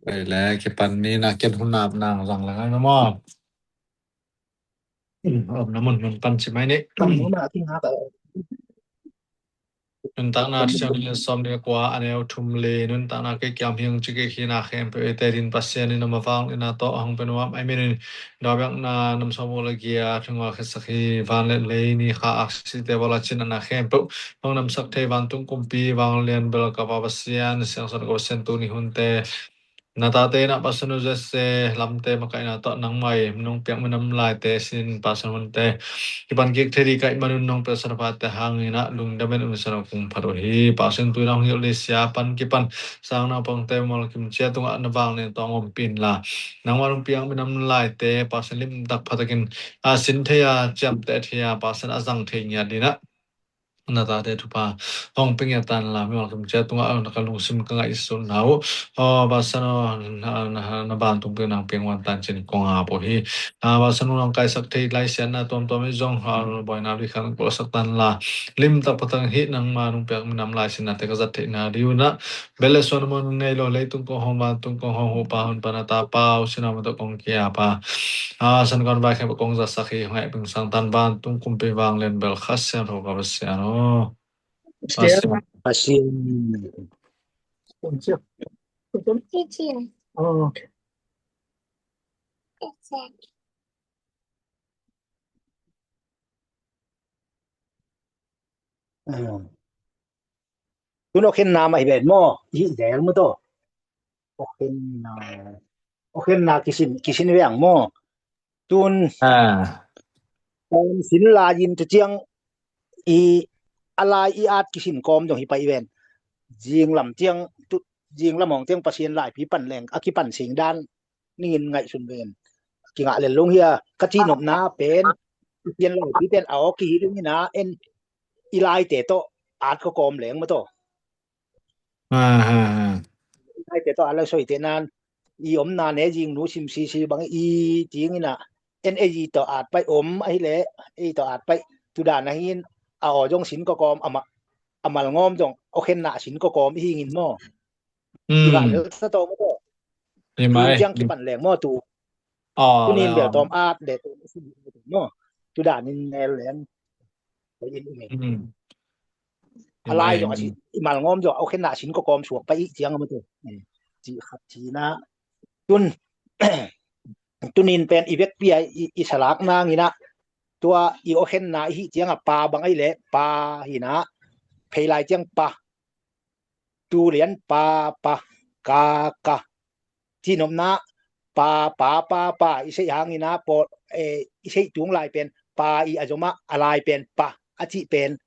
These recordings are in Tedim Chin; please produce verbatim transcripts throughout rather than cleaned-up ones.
Ei le, kipan ni na, ken hun nap nang zang le ngai mamaw. Om na mun mun pan ci mai ni. Tam nu na king ha ka. Nuntakna Thuciang ni le sawm ni le kua, a neu thum le, nuntakna kei kiam hiang ci kei hi na khempeuh eite din Pasian in a mavang in a tawh a hong pe nuam ai min in, dawbiakna nam sawm le giat, thungwa khitsak hi, van le lei ni kha aksite bawla cin a na khempeuh hong namsak thei vantung kumpi vanglian bel ka Pa Pasian, siangsan ka Pasian, tu ni hunte na tate na Pasian uh Jesse lamte makaihna tawh nangmai nong piak minam laite sin Pasian hunte kipan kik thei dih kaih manun nong piaksan a pate hangin a lungdam in um san a kung phat uh hi. Pasian tu nang hilh le sia pan kipan sang naupangte mual kim cia tungah na vang nen tawng om pin la nangmah nong piak minam laite Pasian limtak phatakin a sin thei a ciamteh thei a Pasian a zang thei ngiat dinah na tate thupha hong pia ngiat tan la mi mual kim cia tungah na ka lungsim ka ngaihsutna uh. Aw Pasian aw, na, na, na ban tung pia nang piang wan tan cin kong a pawh hi. Aw Pasian aw, nang kaisak thei lai sian na tuamtuam i zong aw buaina lui khan kua sak tan la limtak patang hi nangma nung piak minam lai sin na te ka zat theihna diu na bel le suan mun ngei lo leitung kong hong vantung kong hong hupa hun pana ta pau sina mata kong kia pa. Aw Pasian kong vai khem kong za sak hi hong ai ping sang tan vantung kumpi vang len bel kha sian ho ka Pasian aw. Pasian. Pasian. Oh, okay. Tun okhen na mah hi ven maw? Hi zel maw taw? Okhen na, okhen na kisin, kisin veng maw? Tun ah, om sin lai in tu ciang i a lai i at kisin kawm dong hi pai ven. Zing lam ciang tu, zing lam hong ciang Pasian laipi pan leng a kipan sing dan ningin ngaihsun ven. Kingah lel lung hia ka cihnopna pen Pasian laipi pen a awk kihi ding ina en i laite tawh at ka kawm leng maw taw? Ah, ah, ah. I laite tawh at lo soi te nan i omna ne zing nu sim sisi bang i ting ina en ei tawh at pai om ahi le ei tawh at pai tudan ahin a aw zong sin ka kawm ama a mal ngawm zong okhen na sin ka kawm i hingin maw? Kingah lel sa taw maw taw? Tun ciang kipan leng maw tu? Tunin bel tawm at le tawm a sin maw? Tudanin nel leng. A lai zong a sin i mal ngawm zong a okhen na sin ka kawm suak pai i ciang a maw tu? Ci khat ci na tun tunin pen i vekpi a i, i salak nang ina tua i okhen na i hih ciang a pa bang ahi le pa hina phei lai ciang pa. Tu lian pa pa ka ka. Cihnopna pa pa pa pa i seih hangina pawl i seih tung lai pen pa i a zoma a lai pen pa a cih pen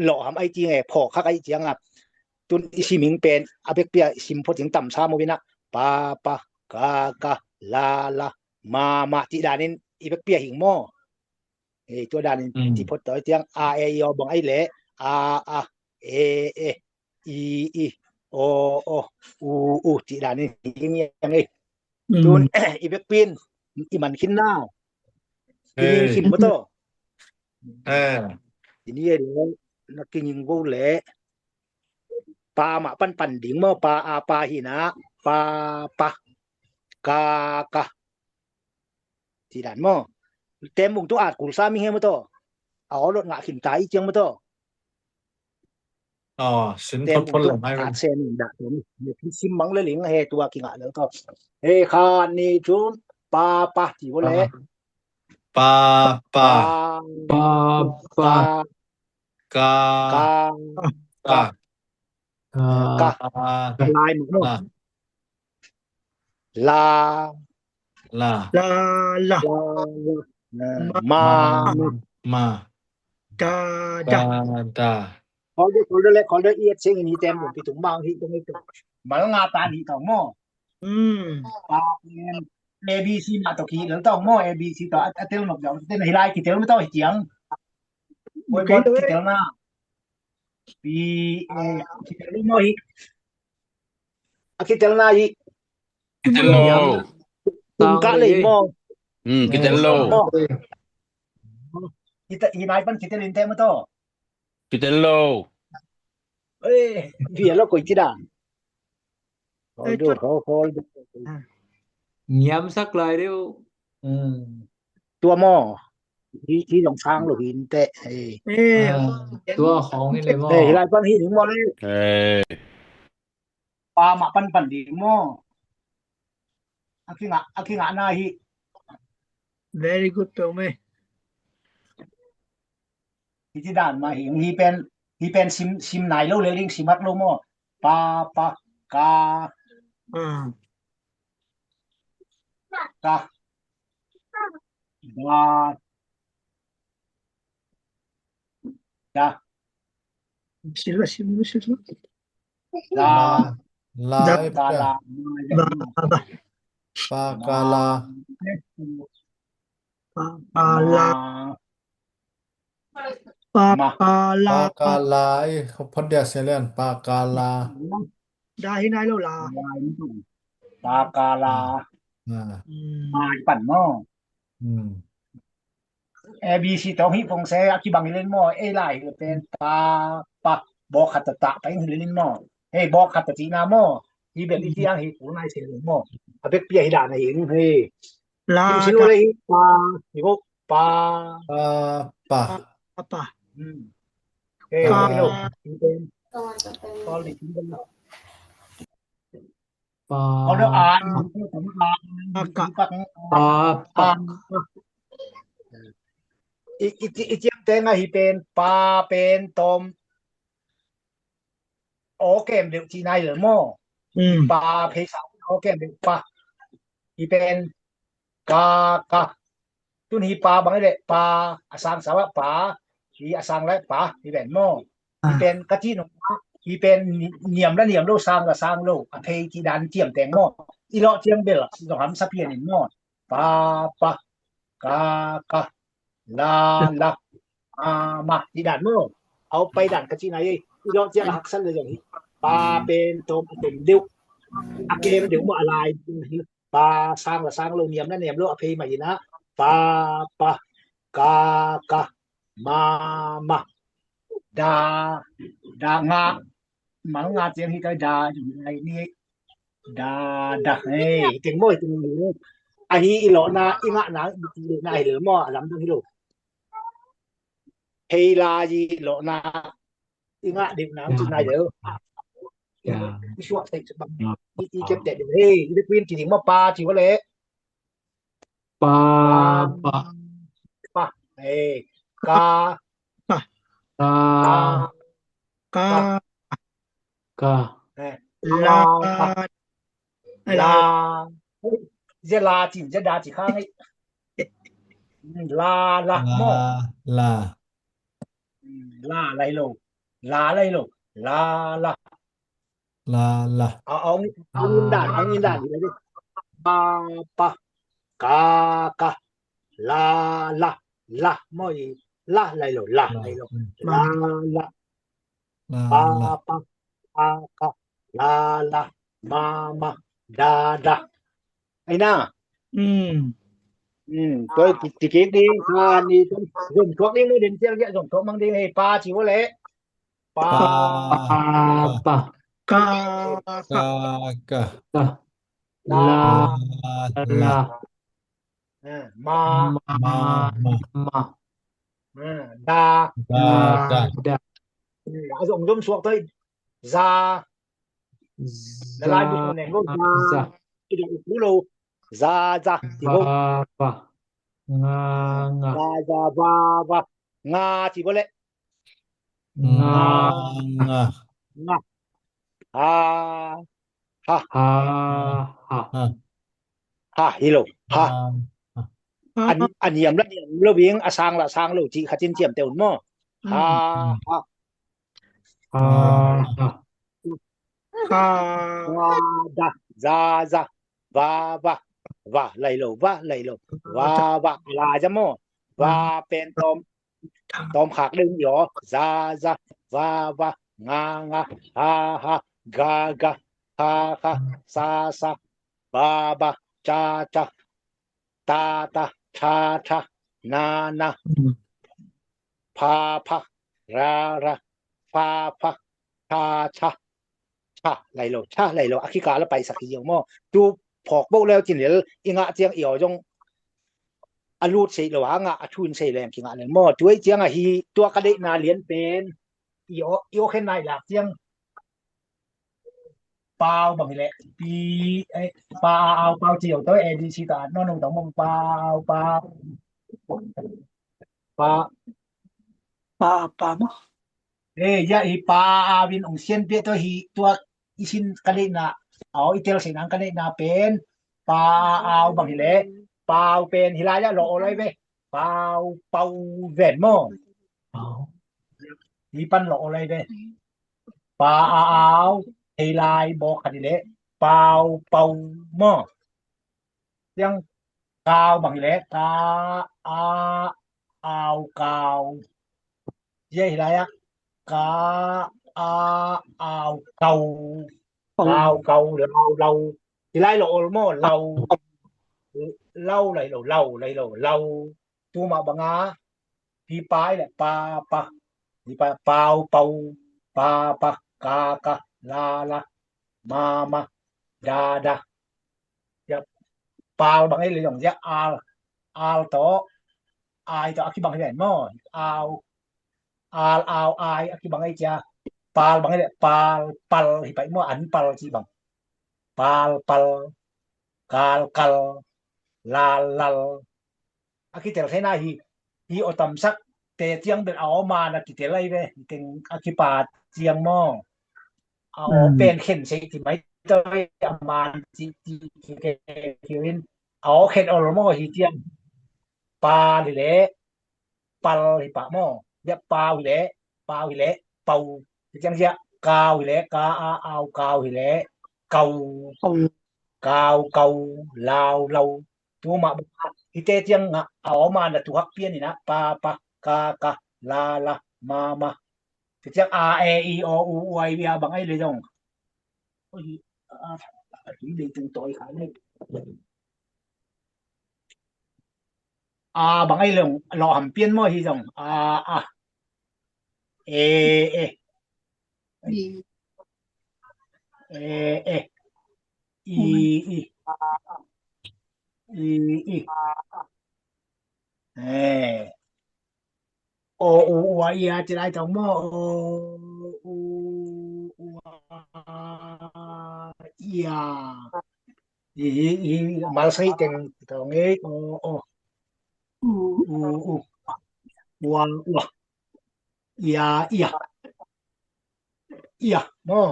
lawhham ai ting e phawk hak ai cianga tun i siming pen a bekpia i sim phot ing tamsa mawina pa pa ka ka la la ma ma cih danin i bekpia hing maw? Tua danin ci phot tawi tiang a e i aw bang ai le a a e e i i o o u u cih danin hing iang ei. Tun i bekpin i man khin na i ning khin maw taw? I ni e le na kinging go le pa mah pan pan ding maw? Pa a pa hina pa pa ka ka. Cih dan maw? Tem bung tu at kulsa ming he maw taw? A awlot ngah khin ta i ciang maw taw? Aw, sin phot phot leng hai ven. At sen in dah tawm. Sim mang le ling he tua kingah lel taw. He khan ni thum pa pa ti bo le. Pa pa. Pa pa. Ka ka. Ka. Ka. Lai maw? La. La. La. La. Ma. Ma. Da da. Da da. Kholdo kholdo le kholdo i et sing in hi tem bung pi tung mang hi tung hi tung. Mal nga ta ni tong maw? Hmm. Pa em A B C ma to ki lel tong maw? A B C to a tel nok jong ten hi lai ki tel ma to hi tiang. Koi bol ki tel na. Pi e ki tel maw hi. A kitel na hi. Kitel lo. Tung ka lei maw? Hmm, kitel lo. Kita hi nai pan kitel in te maw taw? Kitel lo. Eh, bia lo koi kida. Khawl dut, khawl, khawl dut. Ngiamsak lai deuh. Tua maw? Hi, hi zong sang lo hi inteh. Tua khawng hi le maw? Hi lai pan hi ding maw le? Pa mah panpan ding maw? A kingah, a kingah na hi. Very good, Peuhmei. Hiti dan mah hi, hi pen, hi pen sim, sim nai lo le ling sim hak lo maw? Pa, pa, ka, ka, da, da. Sila, sila, sila. La. La, la, eh, pa ka la. La, la. Pa ka la. Pa ka la. Pa ka la. Pa ka la, eh, phot dia selian, pa ka la. Da hi nai lo la. Pa ka la. Pa pan maw? A B C tawng hi pong se a kibang hi len maw? Ei lai hi pen pa, pa, bawk khat ta ta pa in hi len maw? Hei, bawk khat ta cihna maw? Hi bek i ciang hi kul nai se len maw? A bek pia hi dan hi hei. La, la. Hi pa, hi ko pa. Pa, pa. Pa, pa. Hei, ka. Hi lo. Hi pen. Sorry, hi pen. Pa. Pa, pa. I, i, i ciang teng a hi pen, pa pen tom. Aw kem deuh ci nai le maw? Pa phei sa aw kem deuh pa. Hi pen, ka, ka. Tun hi pa bang hi leh pa a sang sa ah pa, hi a sang lai pa hi pen maw? Hi pen ka cih nung ah, hi pen ni-, niam la niam lo, sang la sang lo, a phei cih dan ciamteng maw? I lawh ciang bel zong hamsa pian in maw? Pa, pa, ka, ka, la, la, ma, ma, cih dan maw? A pai dan ka cih nai ei. I lawh ciang a haksa le zong hi. Pa pen tom a tom deuh, a kem deuh maw, a lai deuh hi. Pa sang la sang lo, niam la niam lo, a phei mah hi na. Pa, pa, ka, ka, ma, ma. Da, da, nga. Mal nga ciang hi kai da, lai ni. Da, da. Hei, teng maw, teng maw. A hi i lawhna, i ngahna, i lawhna hi lo maw, a lamdang hi lo. Hei la i lawhna. I ngah deuh nang ci nai deuh. I suak teh bang. I, i kep teh deuh. Hei, i deuh kuin ci ding maw pa ci wa leh. Pa, pa. Pa. Hei, ka. Ka. Ka. Ka. Ka. Hei, la. La. Hei, zia la ci, zia da ci khang hei. La, la, maw. La. La, lai lo. La, lai lo. La, la. La, la. A, a, ong, ong in dan, ong in dan. Pa, pa, ka, ka. La, la, la. Maw i. La, lai lo. La, lai lo. La, la. La, pa, la. Pa, pa, ka, ka. La, la. Ma, ma. Da, da. Ai na. Tua i ti kik ding, kha ni zom thuak ding, mu den ciang zia zom thuak mang ding, hei pa ci wa leh. Pa. Pa. Pa. Ka. Ka. Ka. La. La. Ma. Ma. Ma. Da. Da. Da. A zom zom suak toi. Za. Za. Za. Za, za. Nga, nga. Za, za, va, va. Nga, ci bo leh. Nga, nga. Nga. Ha, ha. Ha, ha. Ha, hi lo. Ha. A niam la niam lo bing, a sang la sang lo, ci kha cin ciam te un maw. Ha, ha. Ha, ha. Ha. Da, za, za. Va, va. Va, lai lo, va, lai lo. Va, va. La za maw. Va pen tom. Tom khak ding yo. Za, za. Va, va. Nga, nga. Ha, ha. Ga, ga. Ha, ha. Sa, sa. Ba, ba. Ca, ca. Ta, ta. Tha, tha. Na, na. Pha, pha. Ra, ra. Fa, fa. Cha, cha. tha lai lo, tha lai lo, a khika la paisak hi ziau maw. Tu phawk boh leu cin lel i ngah ciang i aw zong a lut sei lo a ngah, a thun sei leng kingah lel maw. Tuai ciang ahi tua ka deihna lian pen i aw, i aw khen nai lak ciang pau bang hileh pi, eh, pa a au pau ci aw toi A B C ta at non ung tong mong pau pau pa pa pa maw. Eh, ya i pa a win ong sian pia to hi tua i sin ka neihna, au i tel sin ang ka neihna pen pa a au bang hileh pau pen hilai ah lo olai ve. Pau pau ven maw. Hi pan lo olai ve. Pa a au hilai bawk khat hileh pau pau maw. Ciang kau bang hileh ka a au kau. Zia hilai ah ka a au kau. Kau kau lau lau. Hilai lo ol maw lau. Lau lai lo lau lai lo lau. Tu mah banga hi pa hileh pa pa. Hi pa pau pau pa pa ka ka la la ma ma da da. Ya, pal bang ei le zong ya al, al to ai to a kibang hi ven maw. Au, al au ai a kibang ei cia. Pal bang ei le pal pal hi pai maw, an pal ci bang. Pal pal, kal kal, lal lal. A kitel theina hi, hi aw tamsak te ciang bel a aw man a kitel ai ve. Hi teng a kipat ciang maw. A aw pen khen sei ti mai toi a man ci ci ki ke kiu in a aw khen ol maw hi ciang. Pal hileh pal hi pah maw. Zia pau hileh pau hileh pau. Hi ciang zia kau hileh ka a au kau hileh kau. Kau kau lau lau. Tu mah bang a hite ciang ngah a aw man a tu hak pian in a pa pa ka ka la la ma ma. Ti ciang a e i o u u ai bia bang ai le zong. Oi, a, a, a, hi le tung toi kha le. A bang ai le zong lo ham pian maw hi zong. A a e e. E e. I i. I i. E. O u ua ia ci lai tong maw. O u ua ia. I i i mal sai teng tong ei. O o. U u. Ua ua. Ia ia. Ia maw.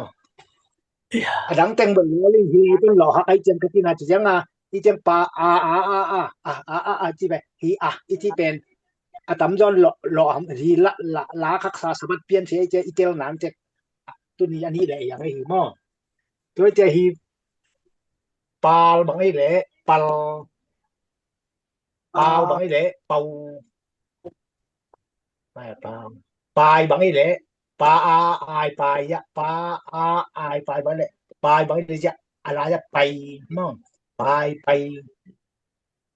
A dang teng bel lo ling hi teng lo hak ai ciang ka tina ci ciang a i ciang pa a a a a a a a a ci ve hi a i ci pen a tam zon lo lo ham hi la la la khak sa sabat pian si ai cia i tel nang cek. Tuni ani le yang ai hi maw. Tuai cia hi pal bang ai le pal. Pau bang ai le pau. Pai bang ai le pa a ai pai ya pa a ai pai bang ai le pai bang ai le ya a la ya pai maw. Pai pai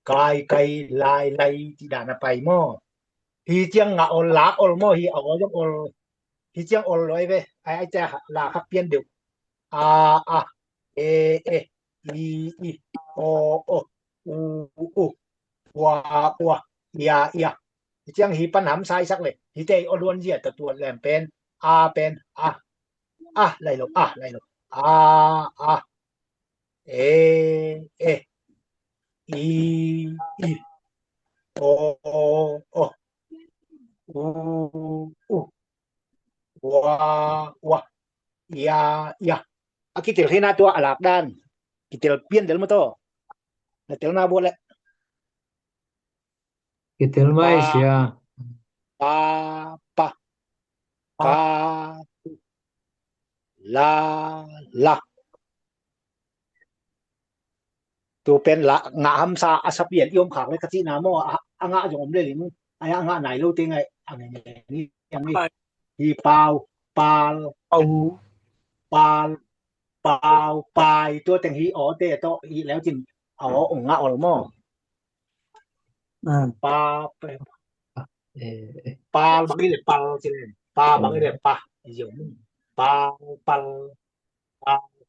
kai kai lai lai ti dan a pai maw. Hi ciang ngah ol lak ol maw hi a ol zong ol. Hi ciang ol loi ve ai ai cia la khak pian deuh. A a e e i i o o u u ua ua ia ia. Hi ciang hi pan ham sai sak le hi te i o luan zia ta tuat lem pen a pen a a lai lo a lai lo a a e e i i o o u u ua ua ia ia. A kitel hena tua a lak dan kitel pian del maw taw. Na tel na buat le kitel mai sia. Pa pa ka la la. Tu pen la ngah hamsa a sapian i om khak le ka cihna maw. A ngah zong om le ling a ngah nai lo te ngai a ngai ni. Hi pau pal pau pal pau pai tua teng hi aw te tawh hi leu cin a aw ong ngah ol maw. Pa pal bang i le pal cin pa bang i le pa. Pal pal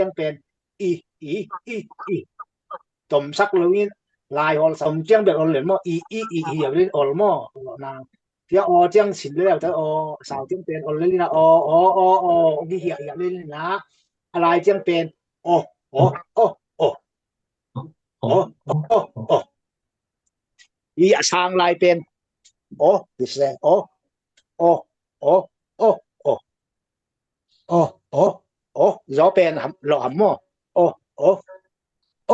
ciang pen i, i, i, i. Tomsak lo in, lai hawl sa, om ciang bel ol lel maw, i, i, i, i, a bel ol maw. Nang tia aw ciang sin lel ta aw, sau ciang pen ol lel in a aw, aw, aw, aw, hi hiah hiah lel in a. A lai ciang pen aw, aw, aw, aw. Aw, aw, aw. I a sang lai pen aw, hi se aw, aw, aw, aw, aw. Aw, aw, aw. Zaw pen ham, lawh ham maw. Aw, aw,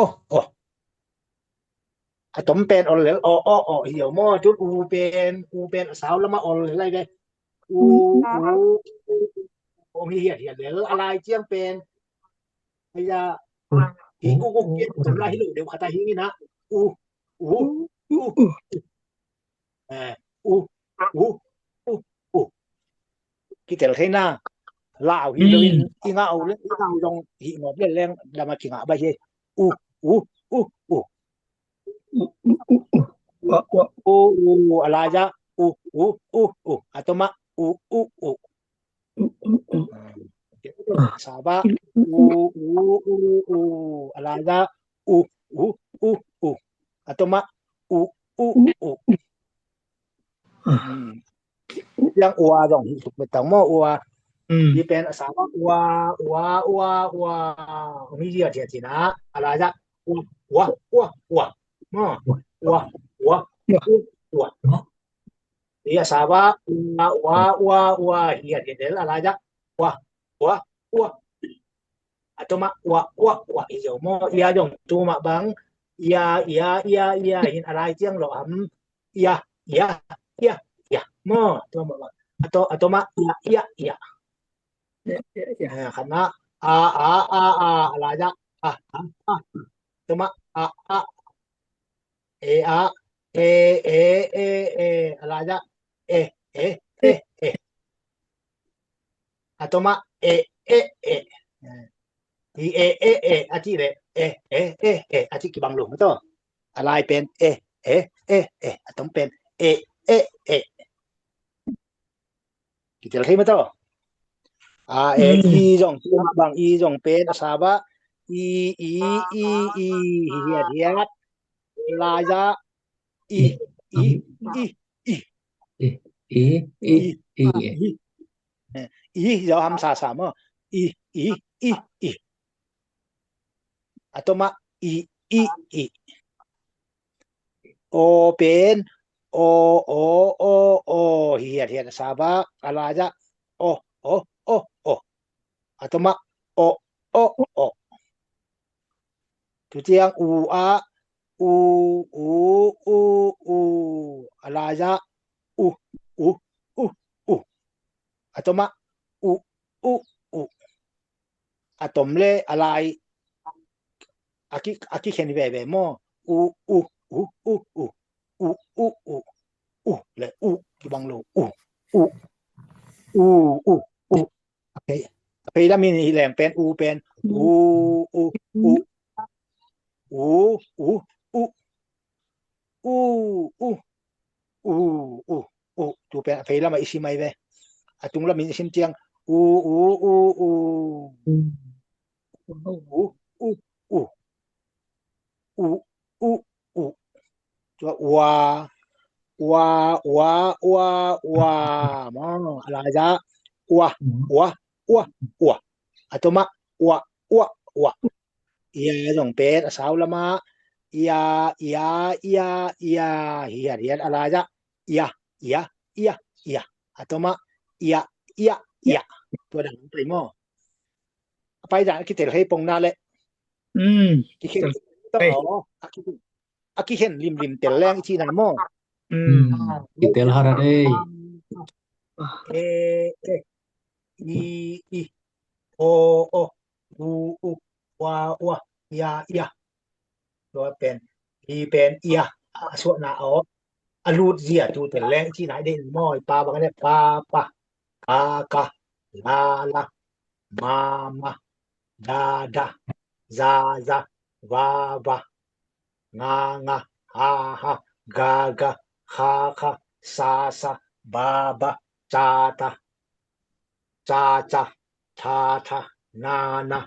aw, aw. A tom pen ol lel aw, aw, aw, hi lo maw. Tun u pen, u pen a sau lamah ol lel lai ve. U, u, u, u, hi hiah hiah lel. A lai ciang pen. Aya, hi u, u, u, u, tom lai hi lo deuh khat a hi in a. U, u, u, u. Eh, u, u, u, u. Kitel thei na. Lau hi lo in, i ngah uh le, i ngah uh zong hih ngawp le leng dama kingah bai hi. U, u, u, u. U, u, u. A lai ah u, u, u, u. A tom ah u, u, u. Saba u, u, u, u. A lai ah u, u, u, u. A tom ah u, u, u. Yang ua zong hi suk betang maw, ua. Hi pen a saba ua, ua, ua, ua. Hong hi zia zia zia na. A lai ah ua, ua, ua, ua. Maw, ua, ua, ua, ua. Hi a saba ua, ua, ua, ua. Hi a zia del a lai ah ua, ua, ua. A tom ah ua, ua, ua. Hi zo maw. Ia zong tu mah bang. Ia, ia, ia, ia. Hin a lai ciang lawh ham. Ia, ia, ia, ia. Maw, tu mah bang. A to, a tom ah ia, ia, ia. Ia, ia, ia. Eh, khan ah a, a, a, a. A lai ah a, a, a. A tom ah a, a. E, a, e, e, e, e. A lai ah e, e, e, e. A tom ah e, e, e. Hi e, e, e a cih leh e, e, e, e a cih kibang lo maw taw. A lai pen e, e, e, e. A tom pen e, e, e. Kitel thei maw taw. A, e, i zong, tu mah bang i zong pen a sau ah i, i, i, i, hihiat hiat. Lai ah i, i, i, i. I, i, i, i. I, i, i, i, i, i, i, i. A tom ah i, i, i. O pen o, o, o, o, hihiat hiat a sau ah a lai ah o, o, o, o. A tom ah o, o, o. Tu ciang u ah u, u, u, u. A lai ah u, u, u, u. A tom ah u, u, u. A tom le a lai a ki, a kikhen veve maw? U, u, u, u, u. U, u, u. U le u kibang lo. U, u, u, u, u. A phei, a phei lam in hi leng pen u pen u, u, u. U, u, u. U, u, u, u, u. Tu pen a phei lam ah i sim ai ve. A tung lam in i sim ciang u, u, u, u. U, u, u. U, u, u. Tua ua, ua, ua, ua, ua. Maw, a lai ah ua, ua, ua, ua. A tom ah ua, ua, ua. Ia zong pen a sau lam ah ia, ia, ia, ia. Hihiat hiat a lai ah ia, ia, ia, ia. A tom ah ia, ia, ia. Tua dan pai maw? A pai dan a kitel hei pong na le. Kikhen, a kikhen limlim tel leng i cihna maw? Kitel har a dei. E, e, i, i, o, o, u, u, ua, ua, ia, ia. Tua pen, hi pen ia, a suahna a aw. A lut zia tu tel leng i cihna i deih maw? Pa bang le pa, pa, ka, ka, la, la, ma, ma, da, da, za, za, va, va, nga, nga, ha, ha, ga, ga, kha, kha, sa, sa, ba, ba, ca, ta, ca, ca, tha, tha, na, na,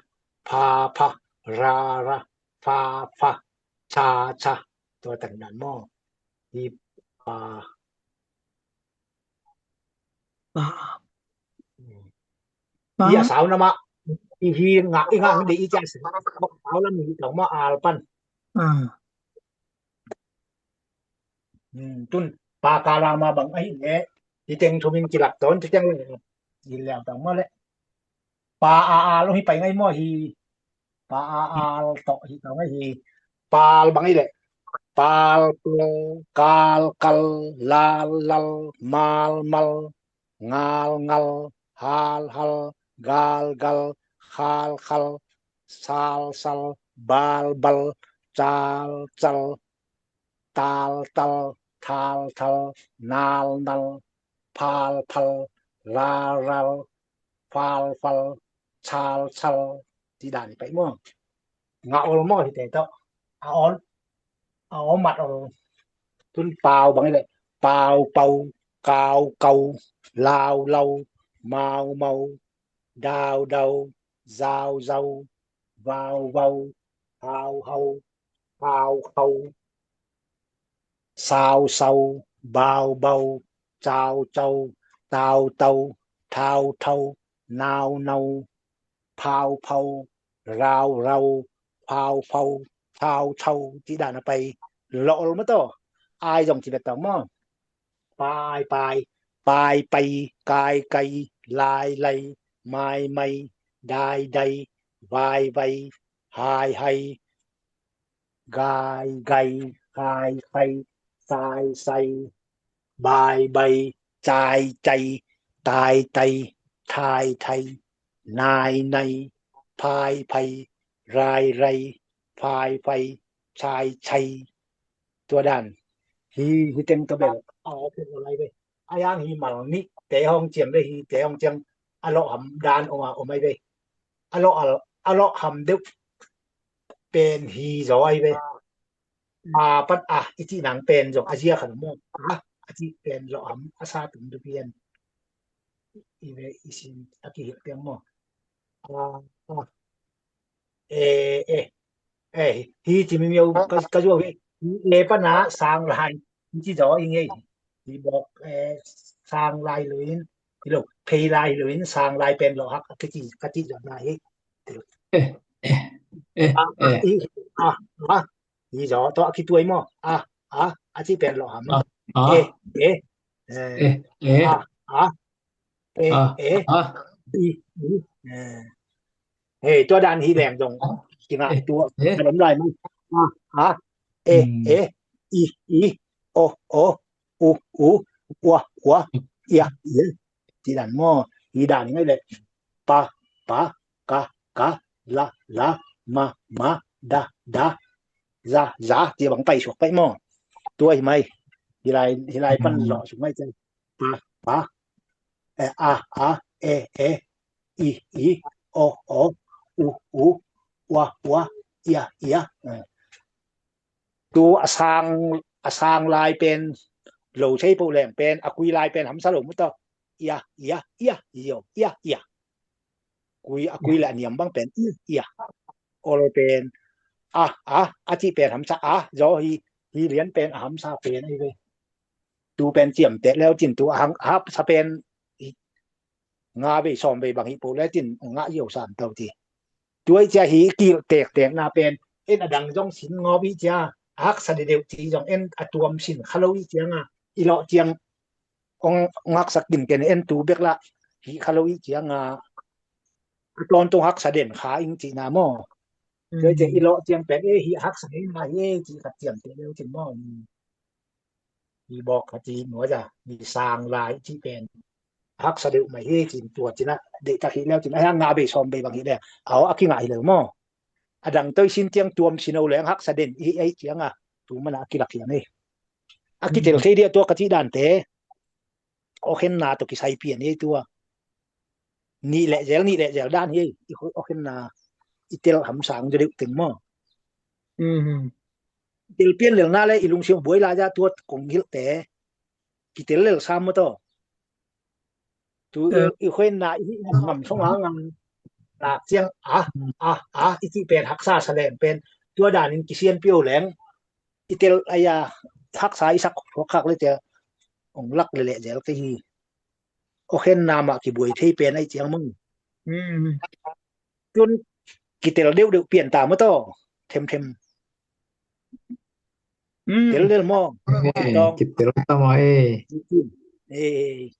pha, pha, ra, ra, fa, fa, cha, cha. Tua tan dan maw? Hi pa. Ia sau na mah. I hi ngah, i ngah dei i ciang sau lam hi tong maw, al pan. Tun pa ka la ma bang ahi le, i teng thum in kilak ton, i teng le i liang tang maw le. Pa a al hi pai ngai maw hi. Pa a al tawh hi tawh ngai hi. Pal bang hi leh pal, pal, kal, kal, lal, lal, mal, mal, ngal, ngal, hal, hal, gal, gal, khal, khal, sal, sal, bal, bal, cal, cal, tal, tal, thal, thal, nal, nal, phal, phal, ral, ral, fal, fal, chal, chal. Ci dan i pai maw? Nga ol maw hite tawh. A ol, a ol mat ol. Tun pau bang i le pau, pau, kau, kau, lau, lau, mau, mau, dau, dau, zau, zau, vau, vau, hau, hau, khau, khau, sau, sau, bau, bau, cau, cau, tau, tau, thau, thau, nau, nau, phau, phau, rau, rau, phau, phau, thau, thau. Ci dan a pai lawh ol maw taw. Ai zong ci bek taw maw? Pai, pai, pai, pai, kai, kai, lai, lai, mai, mai, dai, dai, vai, vai, hai, hai, gai, gai, khai, khai, sai, sai, bai, bai, cai, cai, tai, tai, thai, thai, nai, nai, phai, phai, rai, rai, phai, phai, chai, chai. Tua dan hi, hi teng tawh bel a awk pen a lai ve. A yang hi mal nih te hong ciam ve, hi te hong ciam a lawh ham dan om a om ai ve. A lawh, a lawh ham deuh pen hi zaw ai ve. A pat a i cih nang pen zong a zia khan maw? A, a cih pen lawh ham a sa tum duh pian. i ve i sin a kihilh piang maw? A, a, e, e, e, hi ci mimiau ka, ka zuau hi. E pana sang lai hi ci zaw i ngei. Hi bawk, e, sang lai lo in, hi lo, phei lai lo in sang lai pen lawh hak ka ci, ka ci zaw lai hi. E, e, e, a, a, e. I, a, a, hi zaw tawh a kituai maw? A, a, a ci pen lawh ham. A, a. E, e, e, e, e. A, a, e, a, e, a, i, i, e. Hei, tua dan hi leng zong kingah tua a dom lai maw? A, a, e, e, i, i, o, o, u, u, ua, ua, ia, ia. Ci dan maw? Hi dan hi ngai leh. Pa, pa, ka, ka, la, la, ma, ma, da, da, za, za. Ci bang pai suak pai maw? Tua hi mai. Hi lai, hi lai pan lawh suk mai ci. Pa, pa, e, a, a, e, e, i, i, o, o, u, u, ua, ua, ia, ia. Tu a sang, a sang lai pen lo thei po leng pen a kui lai pen hamsa lo mu tawh. Ia, ia, ia, io, ia, ia. Kui, a kui le a niam bang pen ia, ia. Ol pen a, a, a ci pen hamsa a zaw hi, hi lian pen a hamsa pen ahi ve. Tu pen ciamteh leu cin tu a hang, a hapsa pen hi, nga vei sawm vei bang hi po leu cin ngah io sam tau ci. Tuai cia hi kil tektek na pen en a dang zong sin ngawp hi cia a haksa dedeuh ci zong en a tuam sin kha lo hi cianga i lawh ciang ong, ong haksak din ken en tu bek lah hi kha lo hi cianga a tawntung haksa den kha ing cihna maw? Tuai cia i lawh ciang pen e hi haksa hi na hi e ci khat ciamteh leu cin maw? Hi bawk khat hi maw za hi sang lai ci pen haksa deuh mai hi cin tua cina deihtak hi leu cin a hiang nga bei sawm bei bang hi le aw a kingah hi leu maw? A dang toi sin tiang tuam sino leng haksa den i hi ei cianga tu mana a kilak hiang ei. A kitel thei dia tua ka cih dante. Awkhenna tawh kisai pian hi tua. Nih leh zel, nih leh zel dan hi ei. I awkhenna i tel hamsang deuh teng maw? Tel pian lelna le i lungsim buai lai ja tua kong hilhte kitel lel sam maw taw? Tu i, i khuenna i hih ngam song a ngam lak ciang a, a, a, i cih pen haksa sa leng pen tua danin kisianpi o leng i tel aia haksa i sak khuak khak le cia ong lak leleh zel ka hi. Awkhenna mah kibuai thei pen aih ciang mong. Tun kitel deuhdeuh pian ta maw taw? Themthem. Tel lel maw? Kitel ta maw e?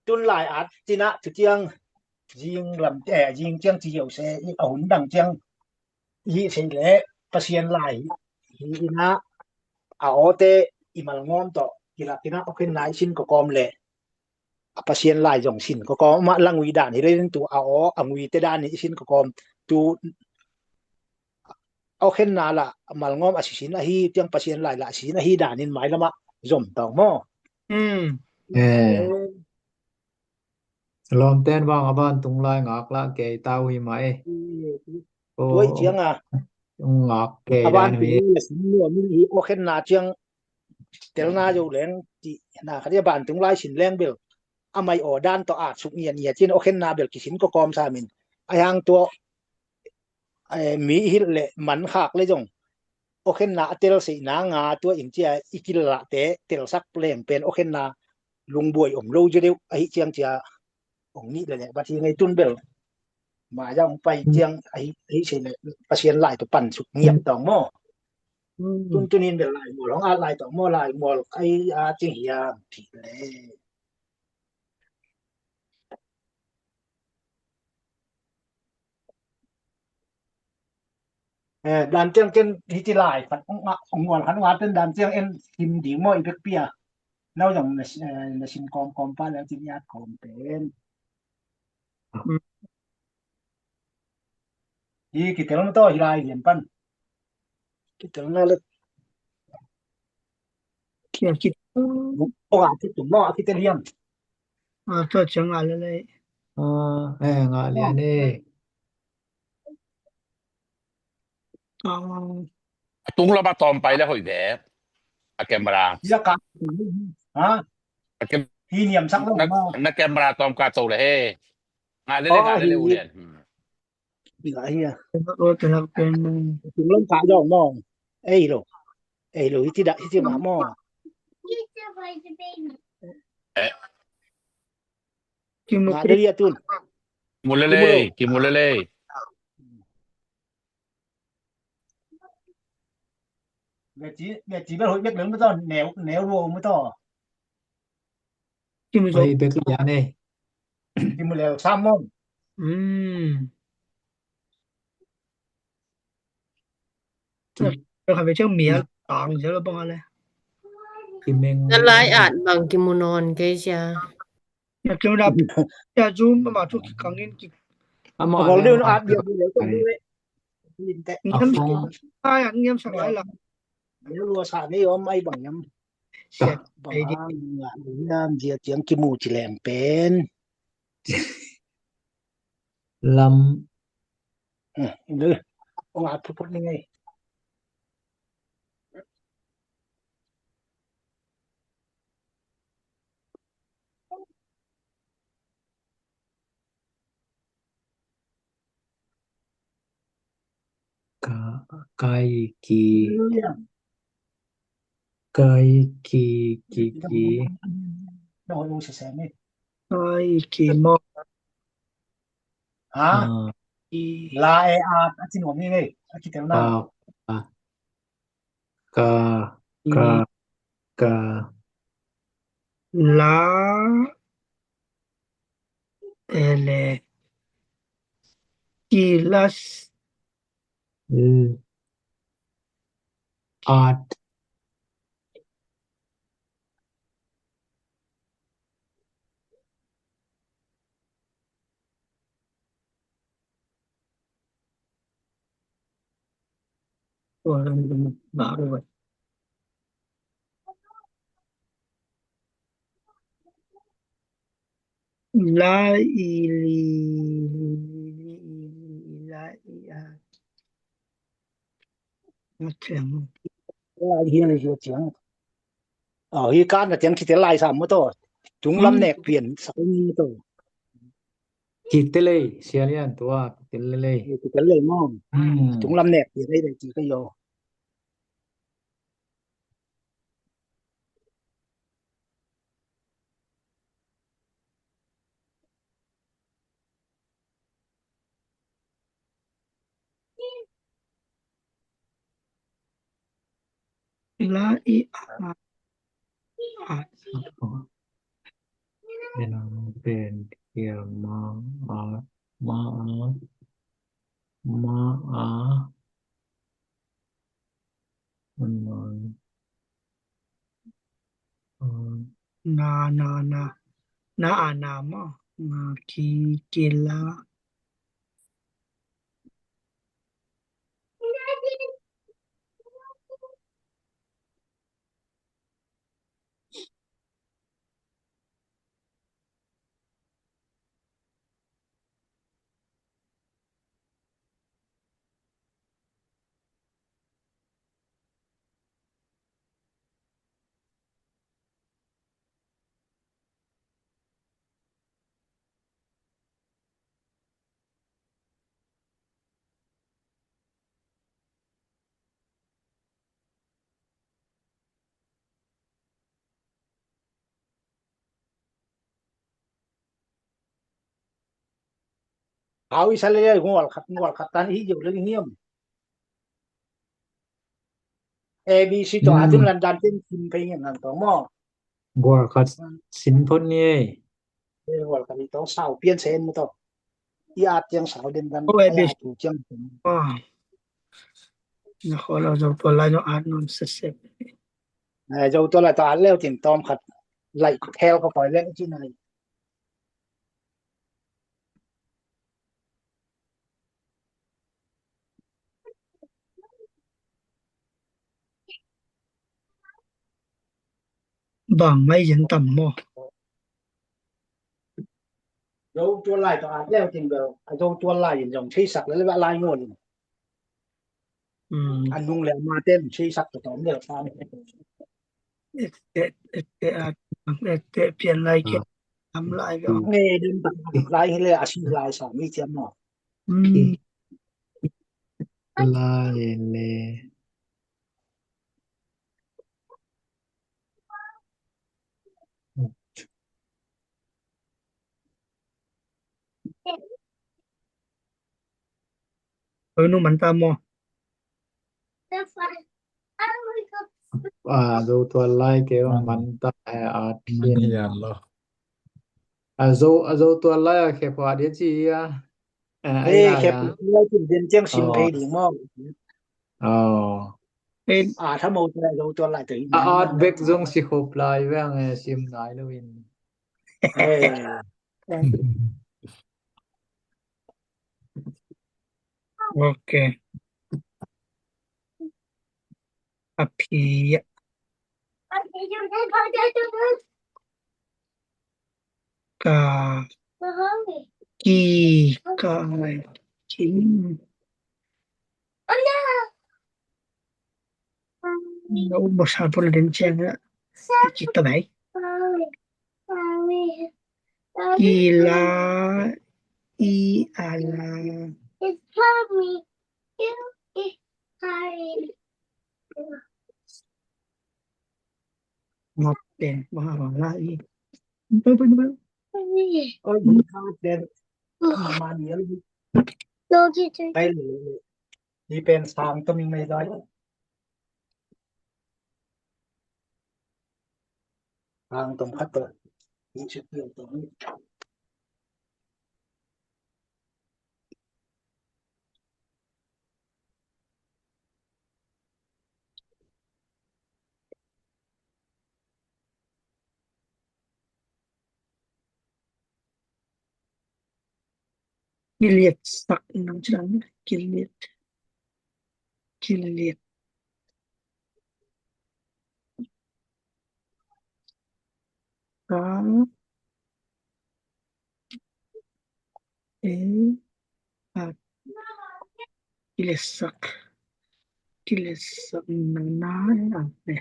Tun lai at cina tu ciang zing lam, eh, zing ciang ci yau se a hun dang ciang i hih thei leh Pasian lai hi ina a awte i malngawm tawh kilak ina awkhenna i sin kawkawm leh a Pasian lai zong sin kawkawm mah langui dan hi leh tu a aw a nguite danin i sin kawkawm tu awkhenna lah malngawm a sisin ahi tiang Pasian lai lah a sisin ahi danin mailamah zom tawng maw? Lawmten vang a vantung lai ngak lah kei tau hi mai. Tuai cianga ngak kei a vantung lai la sin nuam in hi awkhenna ciang telna zo leng ti na khat a vantung lai sin leng bel a mai aw dan tawh at suk ngian ngiat cin awkhenna bel kisin kawkawm samin a hiang tua mi i hilh leh man khak le zong awkhenna a tel seihna nga tua in cia i kilahte telsak leng pen awkhenna lungbuai om lo zi deuh ahi ciang cia ong nih leleh bat hi ngei tun bel maya ong pai ciang ahi sei leh Pasian lai tua pan suk ngiat tawng maw? Tun tunin bel lai mual hong at lai tawh maw lai mual ahi a cing hiam thih le. Eh, dan tiang ken hiti lai khat ong a, ong mual khat ong a ten dan tiang en kim ding maw i bek pia. Nau zong na, eh, na sin kawm kawm pa le tin iat kawm pen. Hi kitel na tawh hi lai lian pan. Kitel na le. Kia kitel. Ong a kitel maw a kitel hiam. A tua ciang a le le. A, eh, nga lian e. A tung lama tawm pai le hoih ve. A camera. Ia ka. Ha? A camera. Hi niam sak lo na, maw. Na camera tawm ka to le he. Nga le le, oh, nga le le hi. U Lian. Hmm. Hi nga hi a. Tung lam ka dong maw. Ei lo. Ei lo, hiti da, hiti ma maw. Eh. Kimu. Nga le le a tun. Kimu le le, kimu le le. Beti, beti bel hoih bek leng mu to, neu, neu ruo mu to. Kimu zo. Hoih bek lian e. Kimu leu sam mong. Hmm. Bel kha bek ciang mial tang zel bang a le. Kimeng. Na lai at bang kimu nawn kei sia. Ya, keu na, ya, Zoom, ama thu kikangin ki. Ama, a bol deuh na at dia bol deuh. Ngiam, a phone. Ai, an ngiam sak lai la. Ngiam lua sa ni om ai bang ngiam. Siat, bang ai di. Hang, nga, ngiam dia tiang kimu ci lem pen. Lam. Hmm, ini. Ong at phutphut ni ngai. Ka, kai ki. Hallelujah. Kai ki, ki, ki. Kai ki mo. Ha? Ah. La e a, a ci nuam ni ngei. A ci tel na. Ka, ka. Ka, ka, ka. La, ele, kilas. Mm. At. La i li, li, li, li, i, la i a. Lai hi, lai hi ciang. Aw, hi kan na tiang kitel lai sam maw taw. Tung lam nek pian sak maw taw. Kitel lei, Sia Lian tua, kitel lei. Kitel lei maw. Hmm. Tung lam nek pian lei lei ci ka yo. La i a. A. Ena pen kia ma a, ma a, ma a. Na, na, na. Na a na maw. Na ki, ki la. Hau i sa le le ngual khat, ngual khat tan i hi jo le ngiam. A B C tawh a tun lan dan ten sim kai ngiam nan tawh maw. Ngual khat sin phot ni ei. Ngual khat i tawh sau pian sen maw tawh. I at tiang sau den dan. Oh, A B C. Ai tu tiang. Na khol lo zo tua lai no at non sesep. Zo tua lai tawh at leu tin tawm khat lai khel ko koi leng ci nai. Bang mai yen tam maw. Zo tua lai tawh at leu tin bel a zo tua lai in zong theisak le le lai ngol in. A nung le ma ten theisak tawh tawm le sa. Et, et, et, et, at. Ang le te pian lai ke. Am lai ke. Nge den tak lai le a si lai sa mi ciam no. Hmm. Lai le. Oi, nu man ta maw? A, Zo tual lai ke, man ta, eh, at khin. A, Zo, a, Zo tual lai a khep kha dia ci a. Eh, khep lai ci den ciang sim thei ding maw? Oh. A, tha mo ta Zo tual lai te. A, at bek zong si khop lai veng, eh, sim nai lo in. Eh. Ok. A phi. Ka. Ki. Ka. Ki. No, bosal pun den ciang a. Kita bai. Ila, i, ala. Ngap den, ba, ba, la, i. Ba, ba, ba. Oi, ngap den. Mani, oi. Pai le. Hi pen sang tom ing mei dai. Sang tom khat to. Hi chit pian tom. Kiliatsak nang ci dan, kiliat. Kiliat. Ka. E. A. Kiliatsak. Kiliatsak na na na ne.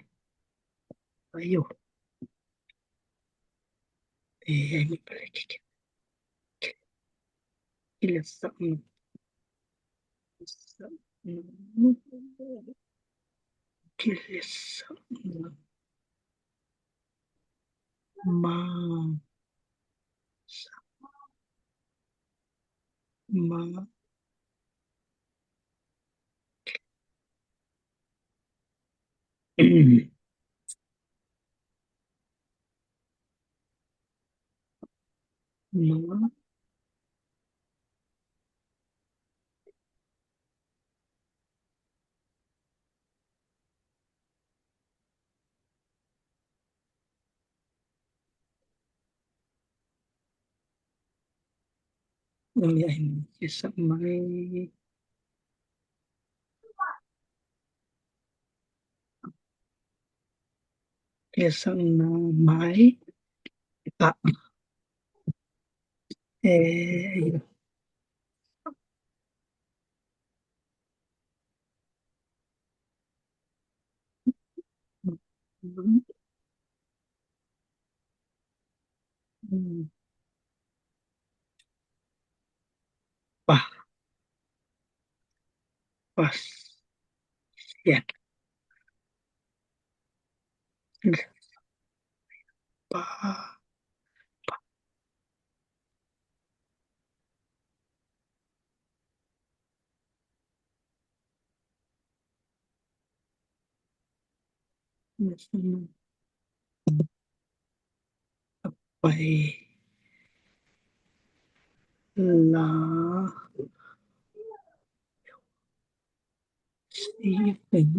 Ayo. E, ai mi pale kik. Kiliatsak na. Kiliatsak na. Ma. Ma. Ma. Umi ahin kisak mai. Kisak na mai. A. Eh, pa. Pas. Siat. Pa. Pai la si peng.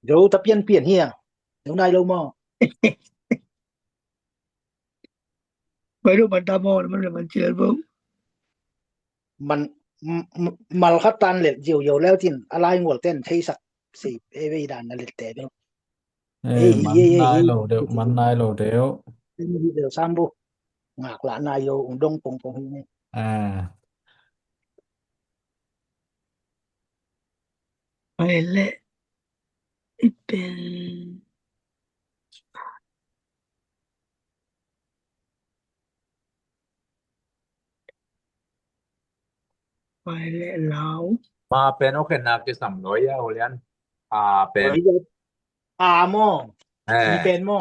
Zo ta pian pian hi a. Zo nai lo maw? Pai lo man ta maw, man lo man ci lel bo. man, m-, m-, mal khat tan let ziau ziau leu tin a lai ngual ten theisak sei ei vei dan na let te deuh. Ei, ei, man ei, ei, nai ei, lo deuh, ei, man nai lo deuh. Ei, ei, ei, sam bu. Ngak lah nai lo, ung dong pong pong hi ne. Ah. Ai le, i pen. Vai le lau. Ma pen o khen na kisam loi a, Olian. A pen. A mo. Eh. I pen mo.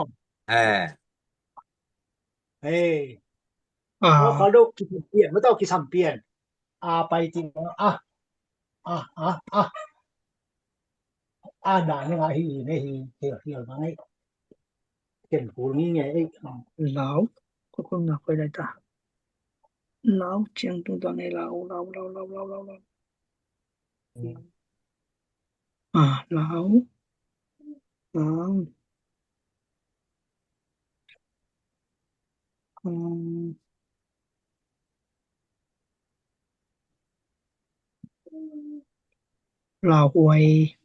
Eh. Eh. A. Mo kal do kisam pian, mo tau kisam pian. A pai ti mo. A. A, a, a. A dan nga hi ne hi, hial, hial ma ngai. Ken kul ngi nge ei. Lau, ko ko na koi lai ta. Lau, ciang tung tuan ei lau, lau, lau. Ah, lau. Lau. Um, Lauhuai.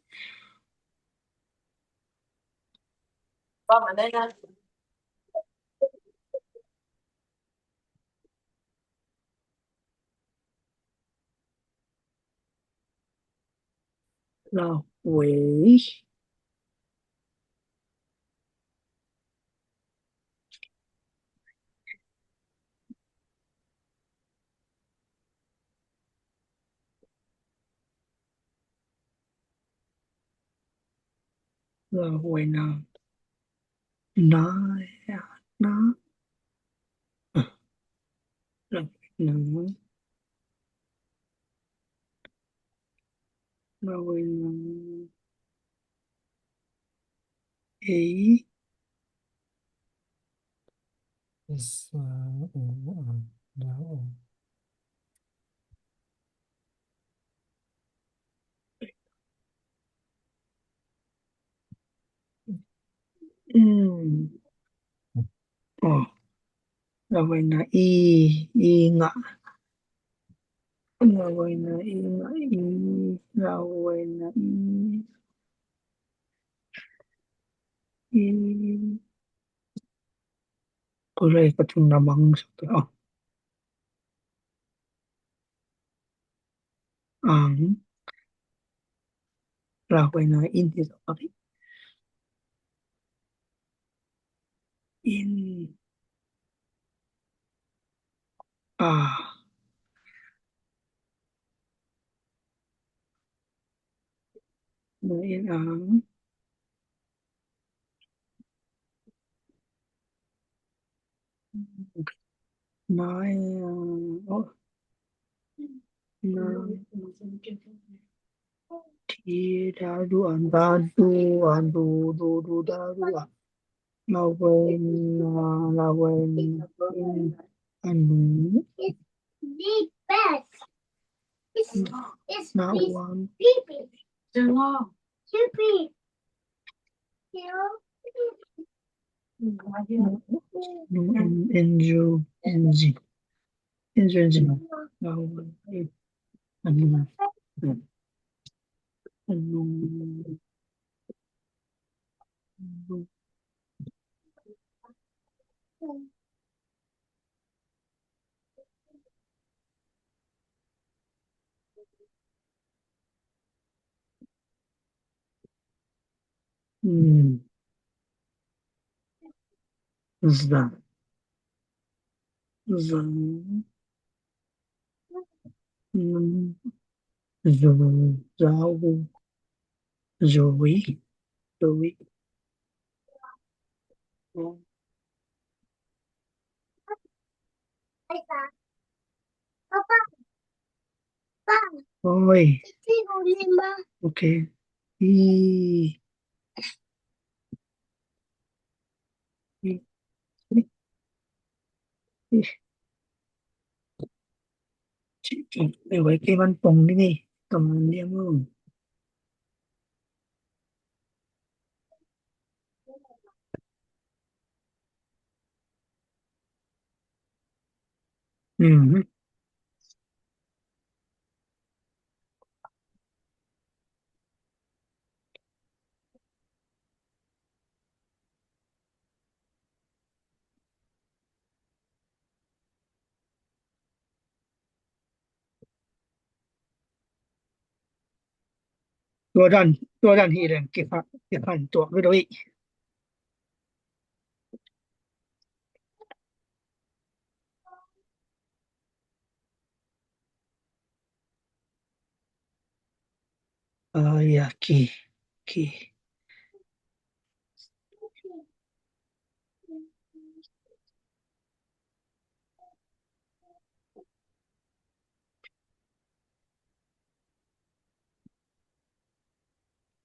Lauhuai. Lauhuai na. Na, na. Ah. Lauhuai na. Lauhuai na. Ei. Sa, u, a, da, o. Mm. Oh. Lauhuai na i, i nga. Lauhuai na i nga i. Lauhuai na i. I. Ko lai ka tun na mang sa ta. Ang. Lauhuai na in hi sa. In. A. Na in ang. Na, oh. Na. Ti da du an da du an du du du da du an. Lauhuai na, lauhuai na, anu. Na wan. Nu, en, en, ju, en, ji. En, ju, en, ji. Lauhuai. Anu. Anu. Hmm. Za. Za. Hmm. Zu. Zau. Zui. Zui. Oi. Ok. I. I. I. Ci, ci, e wai ke man pong ni ni. Kam man ni mo. Mhm. Tua dan, tua dan hi leng kikhan, kikhan tuak lo doi. Aya ki, ki.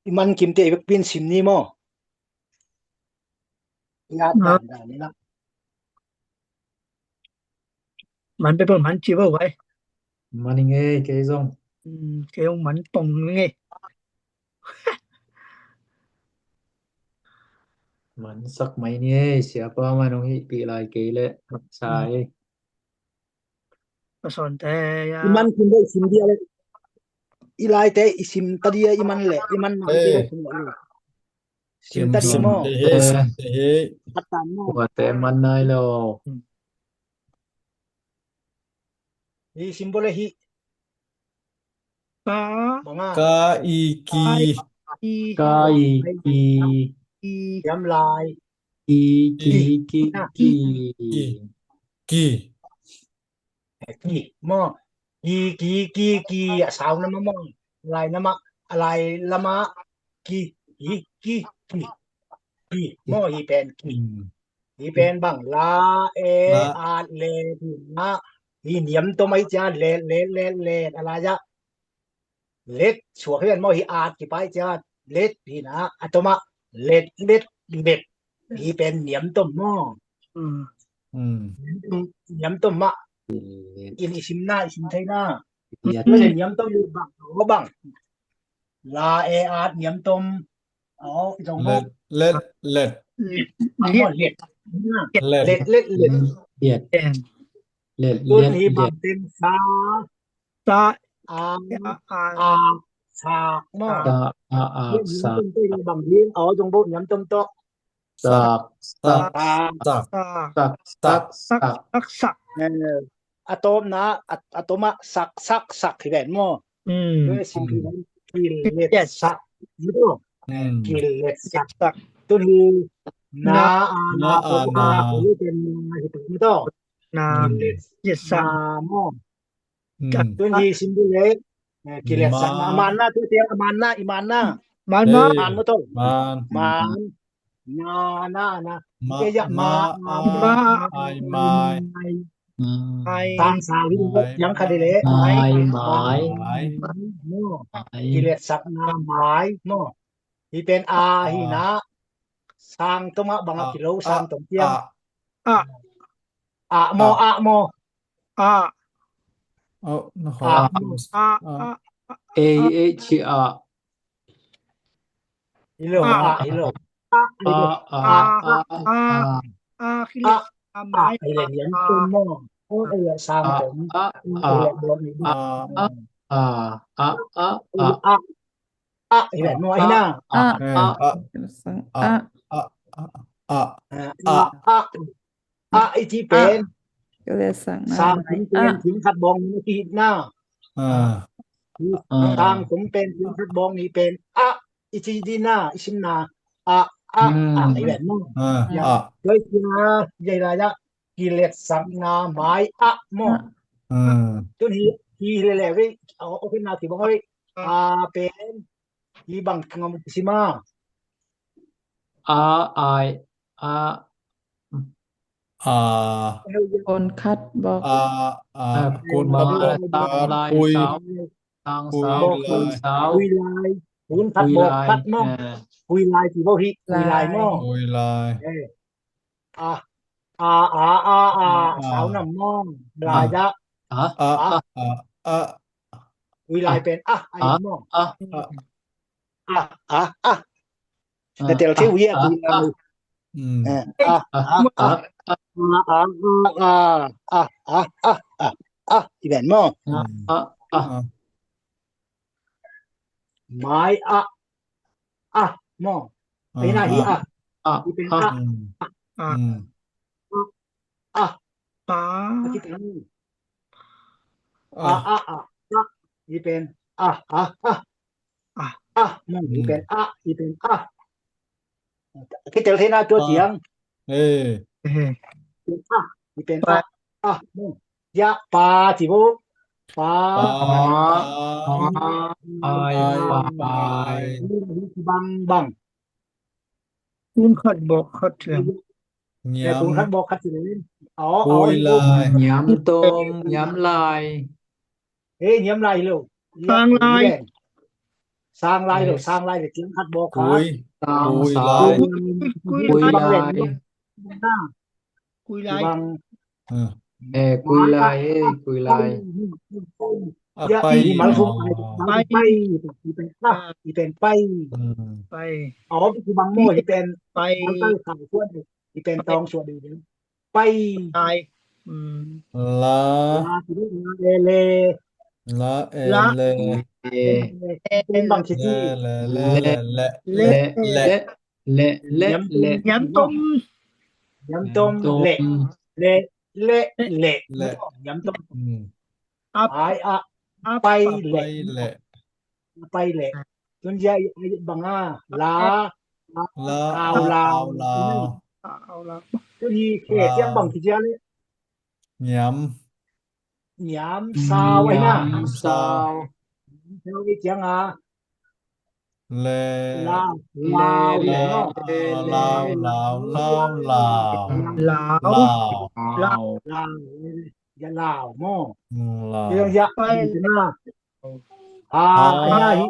I man kim te i bek pin sim ni maw? I at dan dan ni la. Man pe pon man ci bo vai. Man i ngei kei zong. Kei zong man pong ngei. Man sak mai ni ei, siapa man hong hih pi lai kei le sa ei. Pasonte ya. I man kim dei sim dia le. I laite i sim ta dia i man le i man man te sim le. Sim ta dia maw? Sim te hi, sim te hi. Khat tan maw? Kuate man nai lo. Hi sim bo le hi. Ka. Banga. Ka i ki. Ka i ki. Yam lai. Ki ki ki ki. Ki. Ki. Ki maw? Ki ki ki ki a sau na ma maw? A lai na ma, a lai lama ki ki ki ki. Ki maw? Hi pen ki. Hi pen bang la e at le ki na. Hi niam to mai cia let let let let a lai ja. Let suak hi pen maw? Hi at kipai ciat let hi na a toma let let let hi pen niam tom maw? Niam tom mah in i sim na, i sim thei na. Let. Niam tom hi bang, aw bang. La e at niam tom. Aw i zong bo. Let let let. Aw let. Let let let. Let. Let. Tun hi bang ten sa. Sa. A a a sak maw? Sa a a sak. Niam tom tawh bang ding? Aw zong bo niam tom tawh. Sak sak sak sak sak sak. A tawpna a tawma sak sak sak hi ven maw? Sim hi ven. Kilet sak. Kilet sak. Tun hi na a na a na hi pen na hi pen maw? Kilet sak maw? Tun hi sim bu le. Kilet sak na. Aman na tu tiang aman na, iman na. Man man. Man mu to. Man. Man. Na na na. Ma ma ma. Ai mai. Mai. Tang sa hi yang kha de le. Mai mai. Kilet sak na mai maw? Hi pen a hi na. Sang toma banga kilo sang tom tiang. A. A maw, a maw. A. Oh, no. A. A. A. A. Hi lo, a hi lo. A a a a. A hi lo. A mai. A hi lo, niam tom maw. A hi lo, sang tom. A a a a a a a. A hi lo, no hi na. A a a a a a. A i ci pen sang tom pen thim khat bawng ni ki hit na. Sang tom pen thim khat bawng ni pen a i ci di na, i sim na. A a a i ven maw? Ya. Doi ci na ya la ya. Kilet sak na mai a maw? Tun hi hi le le ve. Aw, okay na ki bawng oi. A pen hi bang ngam ki sim a. A ai a. A. Kon khat bawk. A a. Kon khat bawk. Tang lai. Kui. Tang sau. Kui lai. Kui lai. Kon khat bawk khat maw? Kui lai ci bawk hi. Kui lai maw? Kui lai. A a a a. Sau nam maw? Lai ja. A a a a. Kui lai pen a a maw? A a a a a. Na tel thei uh hi a, kui lai. A a a a a a a a a a. I ven maw? A a a. Mai a a maw? Ai na hi a. A a a a. A a a a. Hi pen a a a. A A, mong, i pen a, i pen a. Kitel thei na tua ciang. Eh. Pen a, i pen a. A, mong. Ya, pa, ci bu. Pa. Pa. Pa. Ai, pa. Bang, bang. Tun khat bawk khat ci leng. Niam. Tun khat bawk khat ci leng. Aw, aw, kui lai. Niam tom, niam lai. Eh, niam lai lo. Sang lai. Sang lai lo, sang lai le ciang khat bawk khat. Kui. Sang, kui lai. Kui lai. Kui lai. Bang. Eh, kui lai, eh, kui lai. A, ya, pai. I mal sung, pai. Pai, i pen pai. Pai. Aw, i bang maw, i pen pai. Pai, pai, pai, suan, i pen tawng suan, i pen pai. Pai. La. La, e, le. La, e, le. E. Pen bang ci ci. Le, le, le, le, le, le. Le, le, le. Niam tom. Niam tom, le. Le, le, le. Le. Niam tom. Ai, a, pai, le. Pai, le. Tun zia bang a, la, la, au, lau. Tun hi, ke, ciang bang ci zia le. Niam. Niam, sau, ai na. Niam, sau. Sau, i ciang a. Le. Lau, lau, le, lau, le, lau, lau, lau, lau. Lau. Lau. Lau. Ya lau, maw. Lau. Yang ya, pai, na. Ha, ha, hi.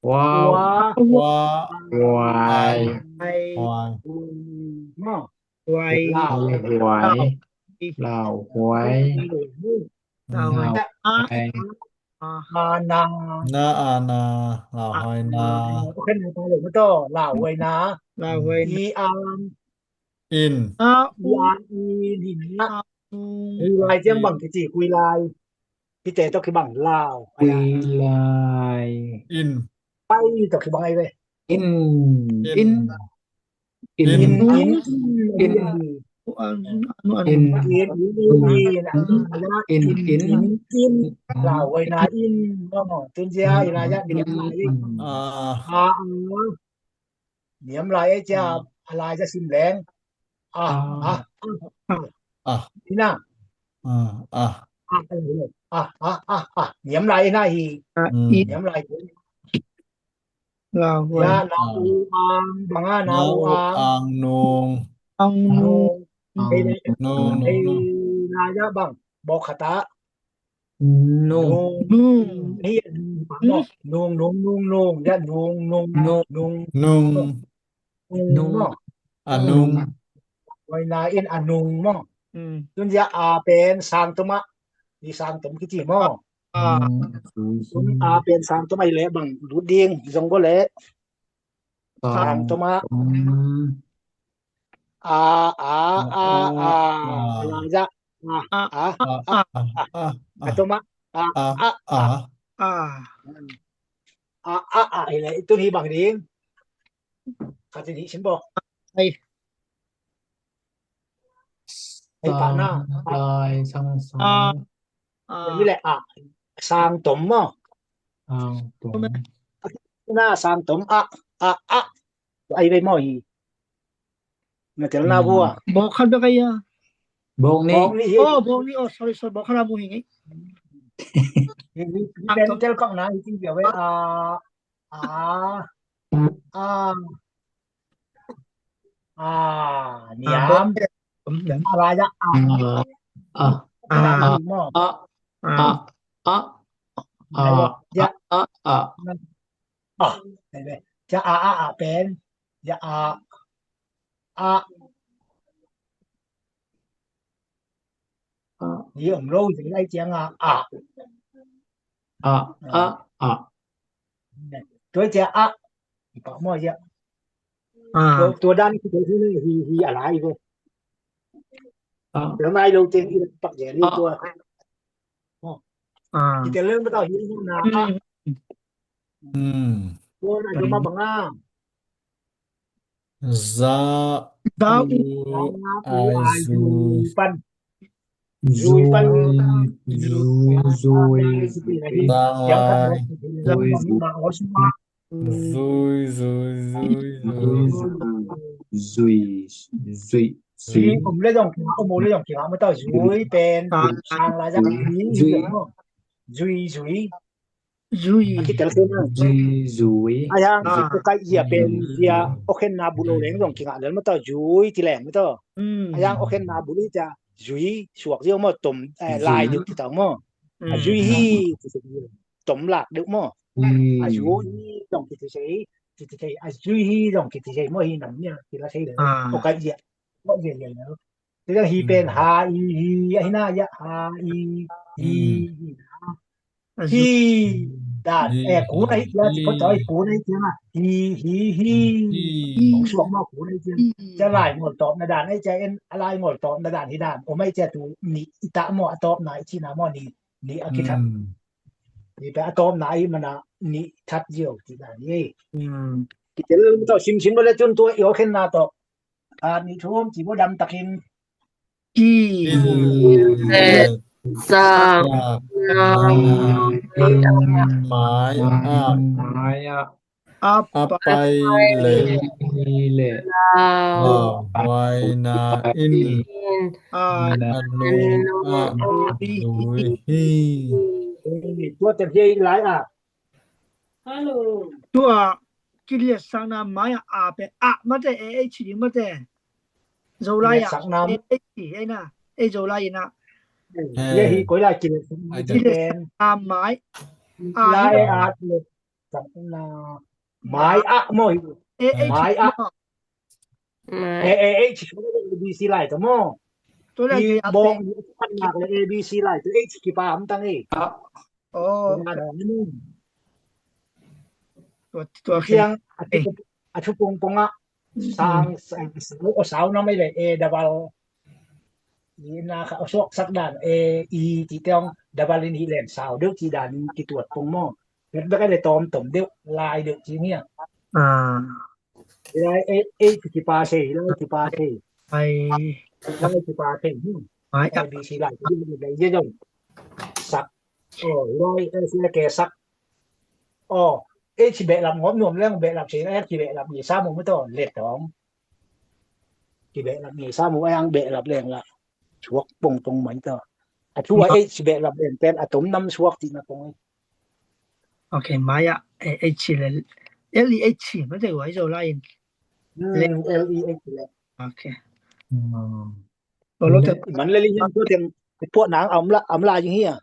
Wa. Wa. Wa. Wai. Wai. Wai. Maw. Huai. Lau. Lau huai. Lau huai. Lau huai. Lau huai. A, a, na. Na, a, na. Lau huai na. Ok, na, ta lo ma to. Lau huai na. Lau huai na. I, an. In. A, u. I, an, in, in, na. A, u. Kui lai ciang bang kici, kui lai. Pite to kibang lau. Kui lai. In. Pai to kibang ai ve. In. In. In. In. In. In. In. In. In. In. In. Lau huai na in. Tun zia i la ya in. Ah. Ah, ah. Niam lai e cia, a lai cia sim leng. Ah, ah, ah, ah. Ina. Ah, ah. Ah, ah, ah, ah. Niam lai ina hi. Niam lai. Lau huai. Ya, na u ang, bang a, na u ang. Na u ang nung. Ang nung. Nung, nung, nung. Ei, na ya bang. Bawk khat a. Nung. Nung. Nung. Hi, nung, nung, nung, nung. Ya, nung, nung, nung. Nung. Nung. Nung. A nung. Huai na in a nung maw. Tun ya a pen sang tom a. I sang tom kici maw. A. Tun a pen sang tom a i le bang lut ding zong go le. Sang tom a. A, a, a, a. A, a, a. A tom a. A, a, a. A, a, a. Ile, itu hi bang ding. Kati di simbo. Ai. Ai, pa na. Lai, sang, sang. A. Ni le a. Sang tom maw. Sang tom. Na sang tom a, a, a. Ai ve maw hi. Na tel na bua. Bawk khat bek ai a. Bawk ni. Bawk ni hi. Oh, bawk ni. Oh, sorry, sorry. Bawk khat a mu hi ngi. Tel pak na hi ting bia ve a. A. A. A. Niam. A, ra ya a. A. A. A. A. A. A. Ya. A. A. A. Ya a a a pen. Ya a. A. A. Ni om lo zing lai ciang a a. A, a, a. Tua cia a. I pak maw cia. A. Tua, tua dan ki tua hi hi hi a lai ko. A. Lo mai lo ciang i pak cia ni tua. A. Kita leng betul hi na a. Hmm. Tua na cuma bang a. Za, za u, u, ai, ai, zui. Zui pan. Zui, zui, zui. Zang lai. Zui, zui. Zui, zui, zui, zui. Zui, zui, zui. Hi om le zong kingah, om le zong kingah, mataw, zui pen sang lai zang, zui, zui, zui. Zui. A kitel khin a. Zui, zui. A yang, ah, ko kai zia pen zia, o khen na bu lo leng zong kingah lel mataw, zui ti leng mataw. A yang o khen na bu li tia, zui suak zia maw, tom, eh, lai deuh ti taw maw. A zui hi, tom lak deuh maw. A zui hi zong kiti sei, kiti sei, a zui hi zong kiti sei maw, hi nam nia, kila sei le. Ko kai zia, ko zia zia le. Tua hi pen ha i hi, a hi na ya ha i hi, hi na. Hi dan, eh, kun a hi tia, ci ko taw hi kun a hi tia ma. Hi, hi, hi. Hong suak maw kun a hi tia. Cia lai ngol tawpna dan a hi cia en, a lai ngol tawpna dan hi dan. Om a hi cia tu ni i ta maw, a tawpna i cina maw ni, ni a kithat. Ni pe a tawpna a hi mana ni that zio ci dan hi. Kitel tawh simsim lo le cun tua i o khen na tawh. Khat nih thum ci bu dam takin. Ki. Ki. Sak. Sak. Mai. Mai. Mai. A pai le. Le. Vai na in. A nung a lui hi. Tua teng hi lai a. Hello. Tua kiliatsakna mai a, a pen a mate, a h ding mate. Zolai a kiliatsakna a h, ei na, ei Zolai in a. Ye hi koi lai kiliatsakna mai a. Lai a kiliatsakna mai a mo hi. A h mai a. Mai. Eh, eh, eh, H A B C lai tawh maw? Tua leh i bawng i a nak le A B C lai tawh H kipa am tang ei. Oh. Tua, tua kiang a thu, a thu pong pong ah sang, sang, sang, oh, sau na mai le, eh, double. I na kha, oh, suak sak dan, eh, i ti tiang double in hi len sau deuh ti dan in kituat pong maw? Bek bek le tom tom deuh, lai deuh ti ngia. Ah. Hilai ei, ei kipa sei, hilai kipa sei. Ai. Hilai kipa sei. Hmm. Ai, A B C lai, hilai, hilai, hilai, hilai. Sak. Oh, hilai, eh, hilai ke sak. Oh, ei si behlap ngop nuam leng behlap sei, ei ki behlap ni sa mu mu to, let tong. Ki behlap ni sa mu, ei ang behlap leng la. Suak pong pong mai to. A thu a ei si behlap leng pen, a tom nam suak ti na pong. Ok, mai ah, eh, H le, L E H, mate guai zo lai in. Hmm, L E H le. Ok. Hmm. Lo lo te. Man le li hian tua teng, puak nang am la, am la jing hi a.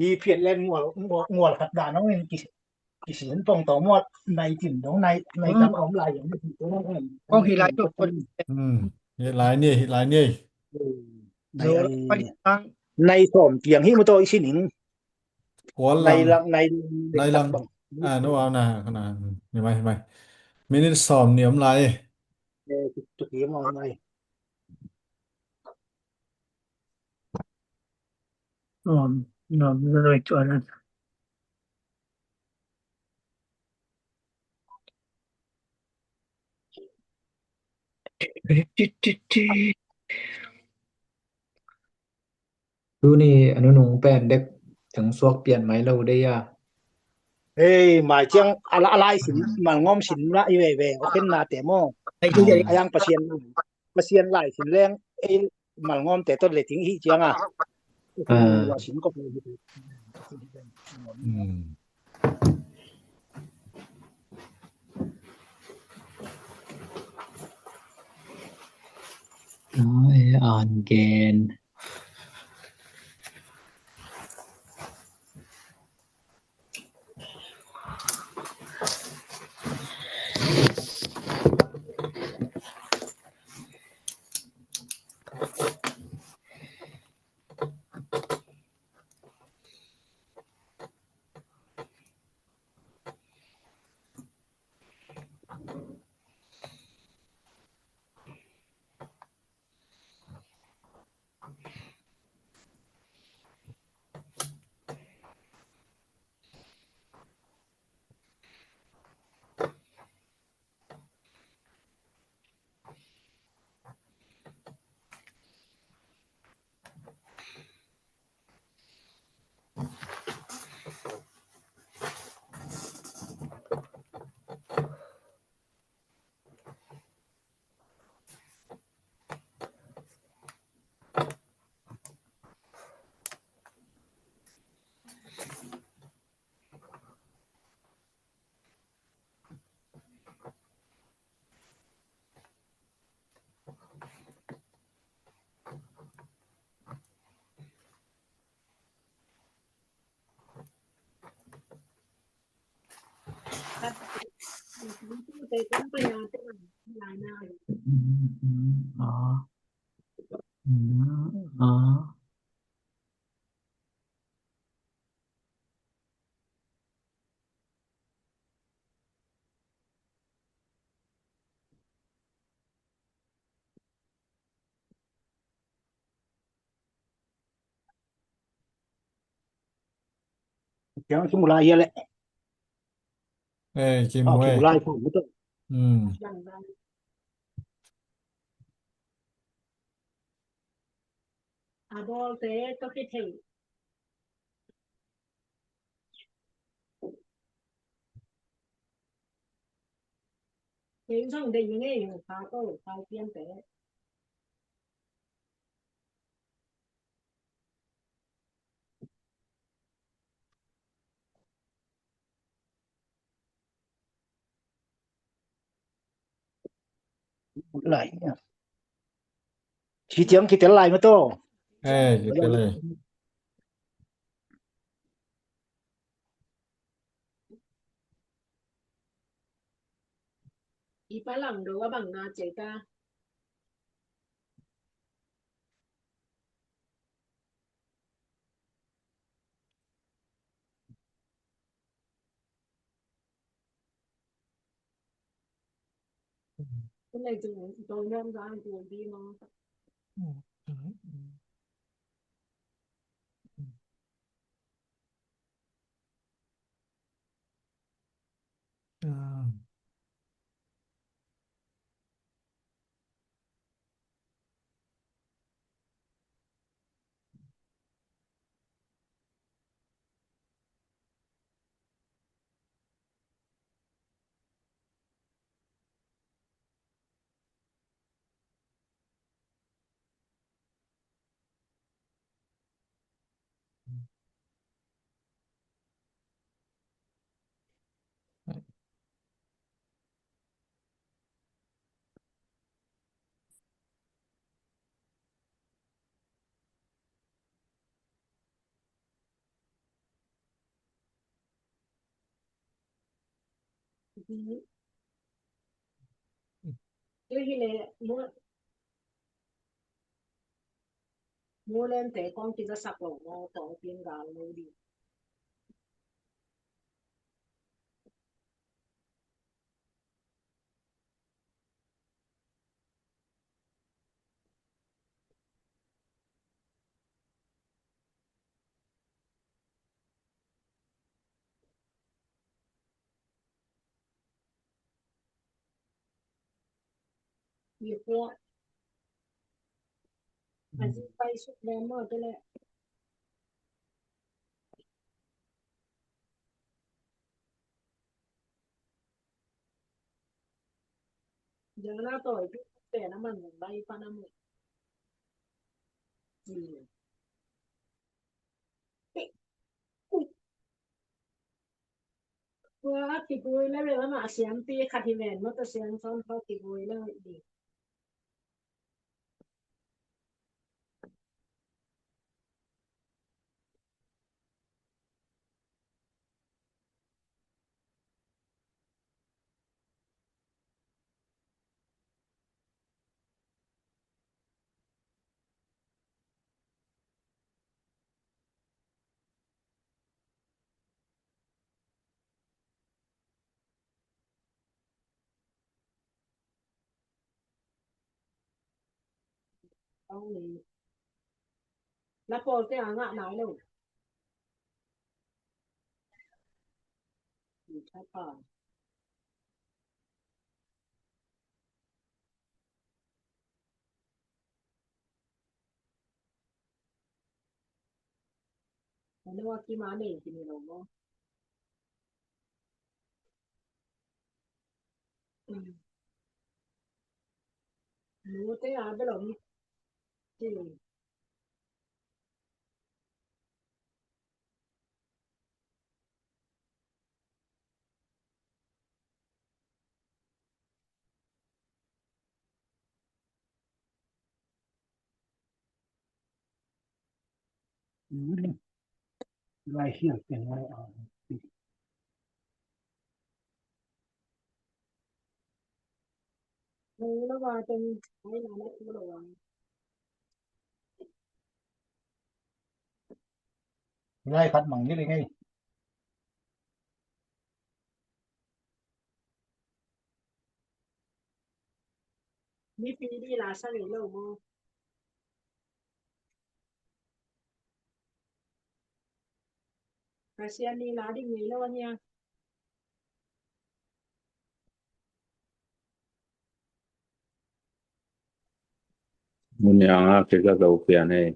Hi phiat len ngual, ngual, ngual khat dan ong in ki, kisin pong tawh muat, nai tin dong, nai, nai tam a om lai, yong, kong hi lai tuk. Hmm. Hi lai ni, hi lai ni. Nai, nai, nai sawm piang hi mu tawh i sining. Kual lang. Nai lang, nai, nai lang. Ah, no, ah, na, na, ni mai, mai. Minute sawm ni om lai. Eh, tuk, tuk, ni om lai. Um, no, no, no, no, no. Tuni a nunung pen dek teng suak pian mai lo dei a. Hei, mai ciang a la, a lai sin, malngom sin la i veve, o khen na te mo. Ai, tu ya. A yang Pasian, Pasian lai sin leng, ei malngom te tot le ting hi ciang a. Ah. Sin ko. Hmm. Ai, an gen. Kiang kimu lai hia leh. Eh, kimu, oh, kimu eh. Lai ko, betul. Hmm. A bawlte tawh kithei. Kei zong dei ngei hong kha ko, kha piante. Lai. Ci tiang kitel lai ma to. Eh, kitel lai. I palang do a bang na cei ta. Tua hi leh mu, mu lente kong kizasak lo maw, tawng pin gal lo ding. Before. Azi pai suk lem maw te leh. Jana toi tu te na man bai pa na mu. Tua a kigui le ve lama a siampi khat hi ven maw, tua siam sawn kha kigui le ve ding. Ong ni. Na pawlte a ngah nai lo. Ni thapa. Ano a kima nei kini lo maw. Nute a belom. Lai hial pen lai a. Nung lo wa teng ai na na tu lo wa. Lai khat mang ni le ngai. Mipi di la sa ngei lo maw? Pasian ni la ding ngei lo a nia. Mun yang a kei ka zo pian ei.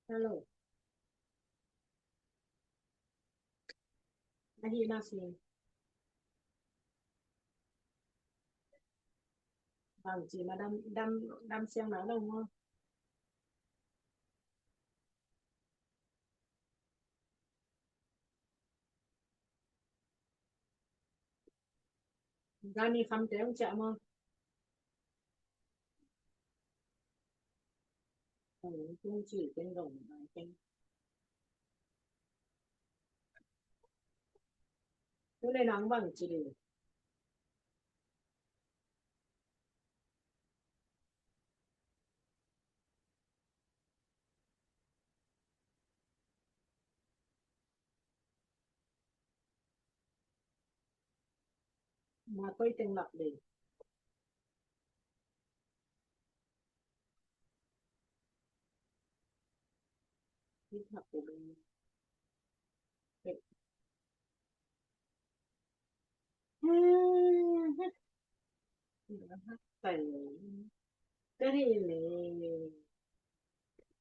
Hello. Ahi na si. Bang ci na dam, dam, dam siang na lo maw? Gani kham teng cia maw? Tung ci teng dong na teng. Tu le nang bang ci le. Ma koi teng lak le. Ka hi ni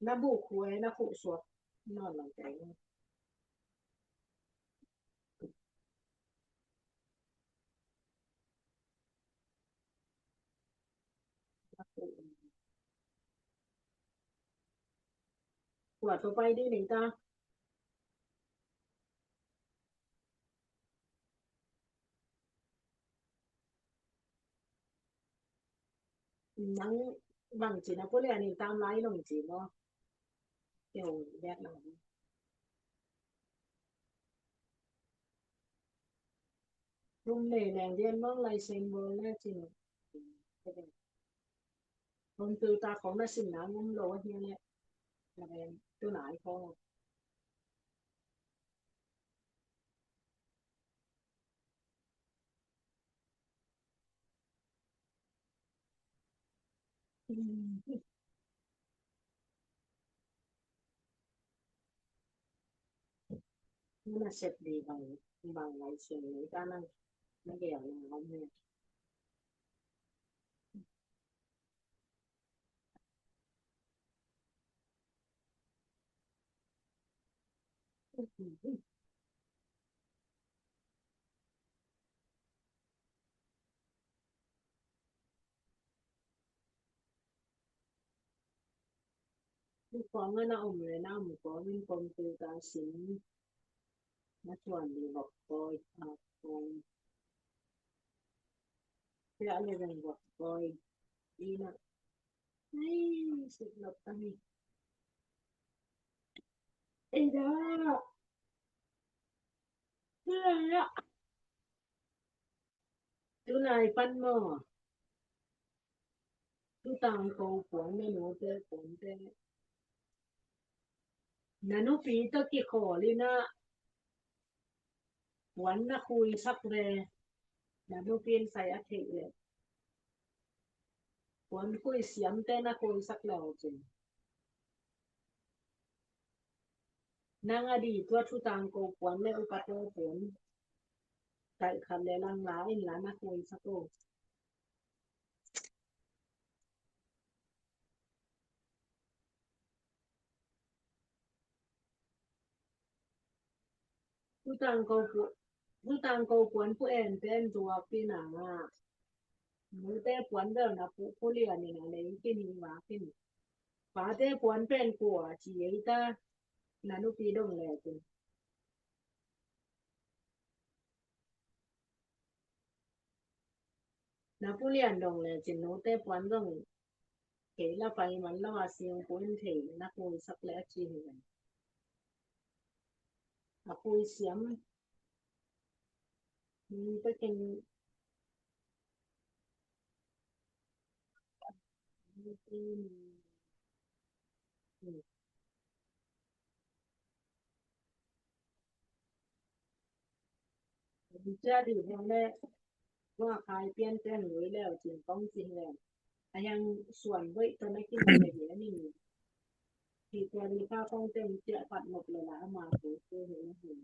na bu khuai na khuh suak nawn lo kei. Kua tua pai di nei ta. Nang bang ci na pule ani tam lai nong ci maw? Keu bek nang. Rum nei leng dian mong lai sen bol na cin. Hom tu ta khong na sin na ngum lo hi le. Na ben tu nai khong. Na sep di bang, bang lai sin ni ta nang na gel na ngom ne. Kong a na om le na om kong in kong tu ta sin. Na tuan di bok koi a kong. Pia le veng bok koi. Ina. Ai, sik lok ta ni. Ei da. Ina. Tunai pan maw? Tu tangko puan na nute puante. Na nupi tawh kikhawl in ah puan na khuisak ve. Na nupi in sai a theih leh puan khui siamte na khuisak lo cin. Nang a di tua thu tangko puan le upa tua puan. Kaih khat le lang la in la na khuisak o. Thu tangko pu, thu tangko puan pu en pen zuak pi na. Mute puan bel na pu pu lian in a lei kin hi vak in. Pate puan pen kua ci ei ta. Na nupi dong le kin. Na Pu Lian dong le Cin Nute puan dong kei la pai man lo a sing puan thei na kul sak le a ci hi. A pui siam. Ni ta ken. Cia di hong le. Wa kai pian pian lui le Cin kong ci le. A yang suan boi to na kin le di ni. Hi tua ni ka kong tem cia pat mok le la ma tu tu ni.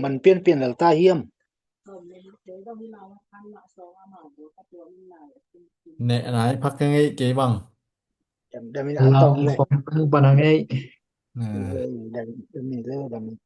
Man pianpian lel ta hiam? Ne nai phak ka ngeih kei bang. Dam, dam in a tong le. Pan a ngeih. Dam, dam in le, dam in.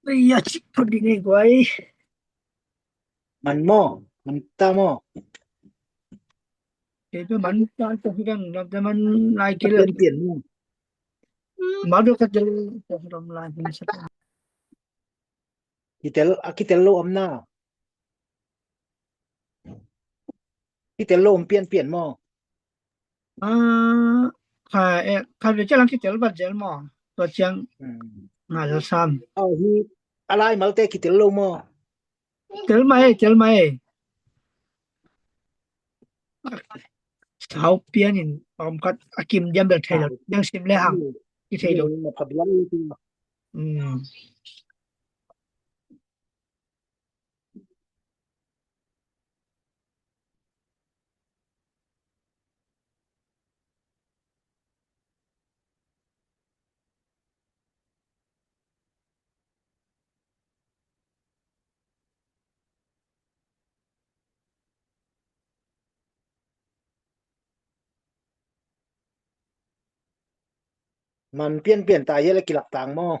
Ui, a cik phot ding ei guai. Man maw? Man ta maw? Kei pe man ta to hi kan lam te man lai kei le. Pian pian maw? Ma do ka tel to lam lai hin sa. Kitel, a kitel lo om na. Kitel lo om pian pian maw? Ah, kha, eh, kha ve ciang kitel vat zel maw? Tua ciang, hmm, nga zel sam. Aw, hi, a lai malte kitel lo maw? Tel mai, tel mai. Sau pian in om khat a kim diam bel thei lo. Diang sim le hang. I thei lo. Hmm. Man pianpian ta hia le kilak tang maw?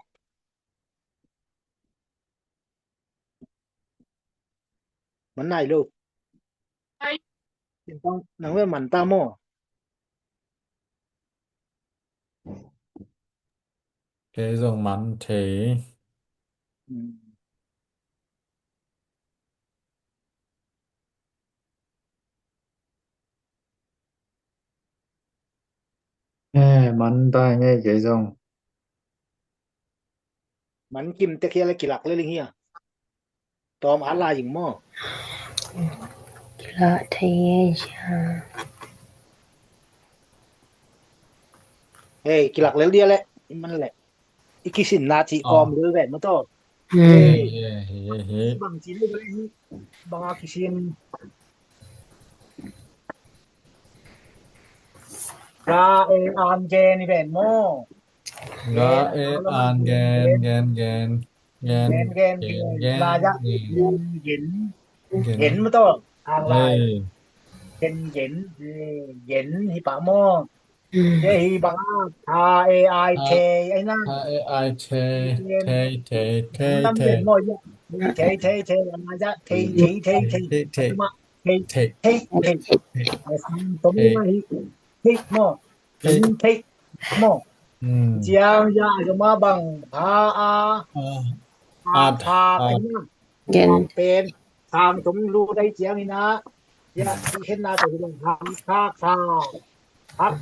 Man nai lo. Nang ve man ta maw? Kei zong man thei. Eh, man ta nge kei zong. Man kim tek hia le kilak le ling hia. Tawm a la ing maw? Kilak thei e sia. Hei, kilak lel dia le. I man le. I kisin na ci kawm lel ve maw taw. Hei, hei, hei, hei. Bang ci le bang hi. Bang a kisin. Ga e an gen i ven maw? Ga e an gen, gen, gen. Gen, gen, gen, gen. La ya gen, gen. Gen maw taw. Ang lai. Gen, gen, gen hi pah maw? Te hi bang a, tha e ai thei ai na. Tha e ai thei, thei, thei, thei, thei. Thei, thei, thei, la ya, thei, thei, thei, thei. Thei, thei, thei. Thei, thei, thei. Thei maw? Thei, thei maw? Ciang ya, ya ma bang, ha a. A, a, tha, a. Gen. Pen sang tum lu dai ciang ina. Ya, i khen na to hi dong, hak, hak, hak. Hak.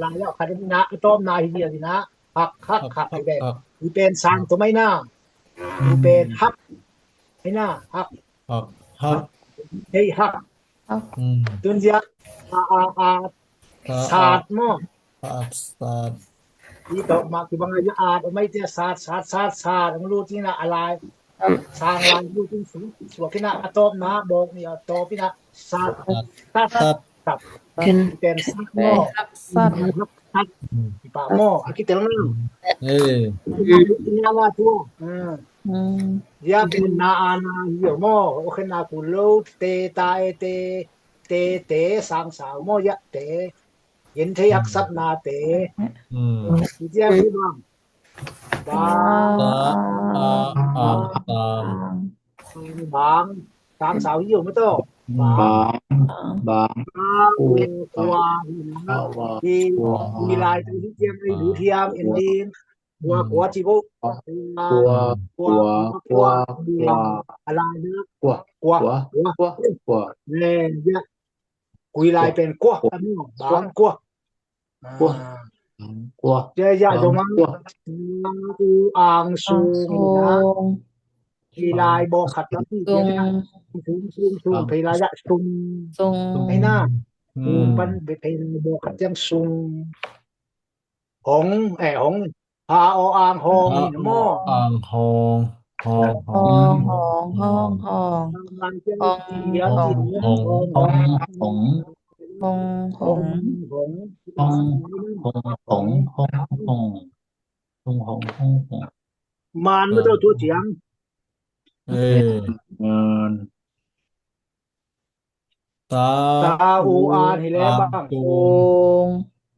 La ya khat ina, a tawm na hi ya ina. Hak, hak, hak, hak, hi dong. Hi pen sang tum ai na. Hi pen hak. Ai na, hak. Hak, hak. Hei, hak. Tun zia, a, a, a, sat maw? Sat, sat. I tawh mah kibang a, a, a, mai tia sat, sat, sat, sat, ang lu tina a lai. Sang lai lu tin su, suak ina a tawp na, bawk ni a tawp ina, sat, sat, sat. Ken. Ken sat maw? Sat, sat. Sat. Ipa maw, a kitel na. Eh. Ina la tua. Zia pen na a na hi maw, o khen na ku lo, te ta e te, te, te, sang sau maw, ya te. Gen thei haksatna te. Zia hi bang. Bang. Bang. Bang. Sang sau hi maw taw. Bang. Bang. Bang. Kua. Kua. Hi lai tu hi ciang ai du thiam en ding. Kua, kua ci bo. Kua, kua, kua, kua. A lai na. Kua, kua, kua, kua. Kui lai pen kua. Bang kua. Kua. Kua. Ya, ya, zong ang. Kua. Ang sung. Ang sung. Kui lai bawk khat. Sung. Sung, sung, sung. Kui lai ya sung. Sung. Ai na. Sung pan kui lai bawk khat ciang sung. Hong, eh, hong. Ha o ang hong, ha, in maw? Ang hong, hong, hong. Hong, hong, hong. Hong, hong, hong. Hong, hong. Hong, hong, hong, hong, hong. Hong, hong, hong, hong. Man maw taw tua ciang. Eh. Man. Ta, ta u an hi le bang. Tung.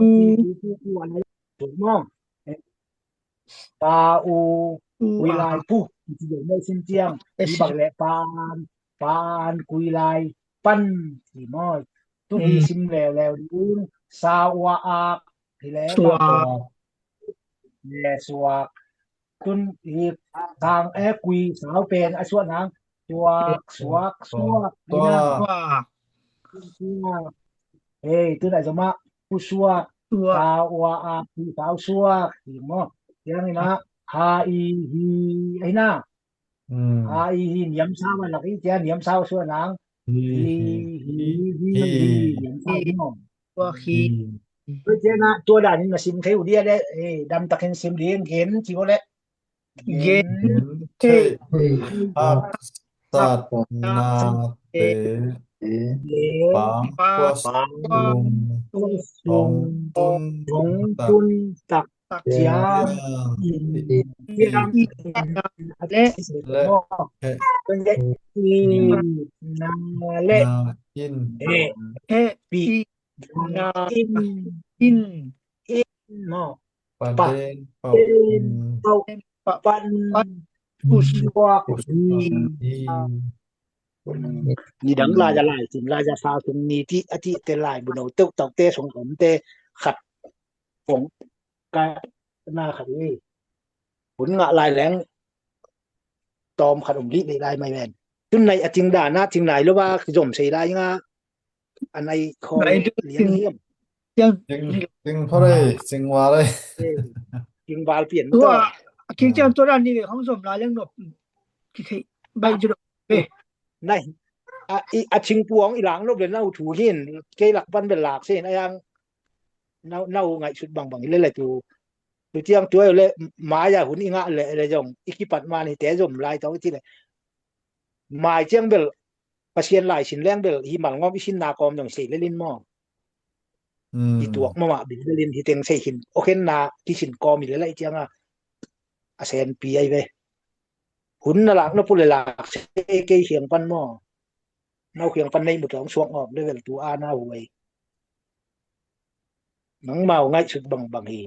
Pu, pu, pu, pu, a lai pu maw. Eh, pa u, pu, ui lai pu. Ci deuh mawh sin ciang. Hi bang le pan, pan, kui lai pan. Ci maw. Tu hi sim leuleu ding. Sa ua ak. Hi le suak. Le suak. Tun hi kang e kui sau pen a suah nang. Suak, suak, suak. Suak. Suak. Hei, tun a zomah pu suak. Suak. Sau ua a pu sau suak. Hi maw. Tiang ina ha i hi a hi na. Ha i hi niam sau a lak i tia niam sau a suah nang. Hi, hi, hi, hi. Tua khi. Tua danin na sim thei uh dia le, eh, damtakin sim ding gen ci uh le. Gen thei haksatnate bang kua sung hong tun tak ciang, ciang le na le hehpih na in, in maw, paden pau pan pusuak hi. Nidang lai a lai cin lai a sa sung ni ti a ti te lai buno teuh tau te sung om te khat kong ka na khat hi. Hun ngah lai leng tawm khat om lih leh lai mai ven. Tun nai a cing dan a cing nai lo ba zom sei lai nga a nai kho liang hiam. Cing, cing pha rei, cing val rei. Cing val pian tua. Tua a king ciang tua dan ni ve khong zom lai leng nop ki thei bai ju do. Nai a, i a cing puang i lang nop le nau thu hin kei lak pan bel lak sen a yang nau, nau ngaihsut bangbang i le le tu. Tu ciang tua le mai a hun i ngah le le zong i kipat man hi te zom lai tau i ti le mai ciang bel Pasian lai sin leng bel hi mal ngawm i sinna kawm zong sei lelin maw? I tuak mahmah bil lelin hi teng sei hin okhenna kisin kawm i le lai cianga a senpi ai ve. Hun na lak na pu le lak se kei khiang pan maw? Nau khiang pan nei mu tawng suak ngawm level tu a na huai. Nangmau ngaihsut bangbang hi.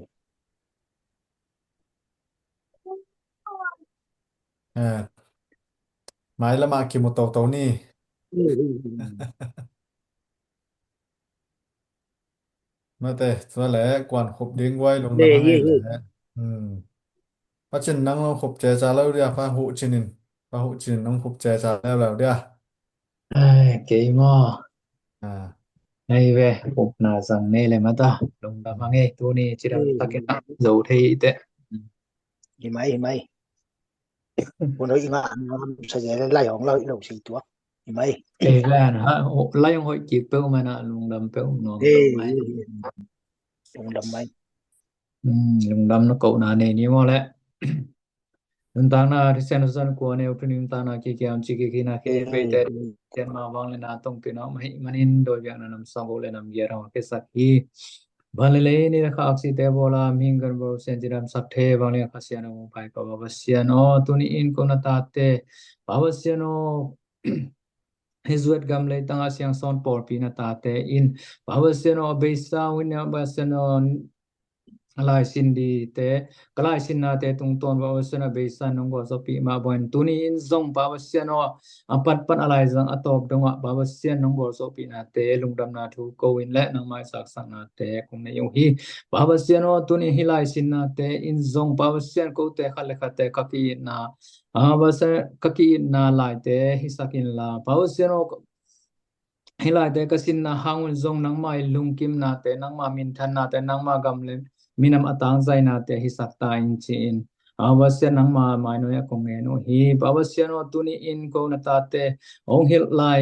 Mai lamah kimu toto ni. Mate, tua le kuan khup ding guai lungdam hang ei le. Pacin nang lung khup ceca lo dia, pa huh cinin, pa huh cinin nung khup ceca lo lo dia. Ai, kei maw? Ai ve, upna zang nei le mata lungdam hang ei, tuni cidam takin zo thei te. Hi mai, hi mai. Kun hoih i ngah an ngam sa zel lai hong lai lo sei tua. Hi mai. Kei ven ha, lai hong hoih kik peuh mai na lungdam peuh nuam peuh mai. Lungdam mai. Lungdam na kohna nei ni maw le. Nuntakna thisen thisen kua neu thu nuntakna kikiam ci kikina kei peite. Tian ma vang le na tongpina om ahih manin doi biakna nam sawm le nam giat hong kesak hi. Van le lei ni le kha aksite bawla mihing kan bawl sian cidam sak the bang le kha sian aw pai ka baba sian aw tuni in ko na tate baba sian aw. Hi zuat gam leitanga siangsawn pawlpi na tate in baba sian aw a beisa win a baba sian aw a laisin dite ka laisin nate tungtawn baba sian a beisa nong gualzawhpih mah bangin tuni in zong baba sian aw a patpat a laizang a tawp dongah baba sian nong gualzawhpih nate lungdamna thu ko in le nangmai saksak nate kong nei uh hi. Baba sian aw tuni hi laisin nate in zong baba sian kote khat le khatte ka ki-itna baba sian ka ki-itna laite hisak inla baba sian aw hi laite ka sinna hangun zong nangma i lungkimnate nangma minthannate nangma gam le minam a tangzainate hisak ta in ci-in a baba sian nangma mainoi a kong ngen uh hi. Baba sian aw tuni in ko na tate hong hilh lai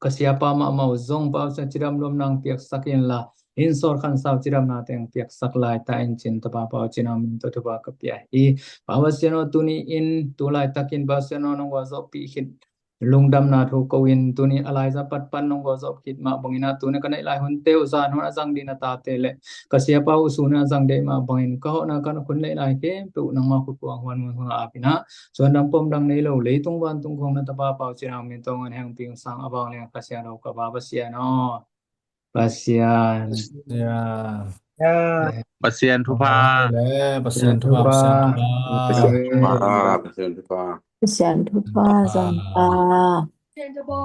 ka siapa mahmah uh zong baba sian cidam lom nang piaksak inla in sawt khansau cidamnate hong piaksak lai ta in cin tapa pau cina min to tupa ka pia hi. Baba sian aw tuni in tu laitakin baba sian aw nong gualzawhpih khit lungdamna thu ko in tuni a laiza patpan nong gualzawh khit mah bangin a tuni ka neih lai hunte uh zan hun a zang dihna tate le ka siapa uh sun a zang deih mah bangin ka hawhna ka nukhun neih lai khempeuh uh nangma khutkuang huan mun hun a apina suandang pawmdang nei lo leitung vantung khong na tapa pau cinang min tawng an hengping sang a vang liang ka sian lo ka baba sian aw. Pasian. Pasian thupha. Pasian thupha. Pasian thupha. Pasian thupha. Pasian thupha. Zangpa. Pasian thupha.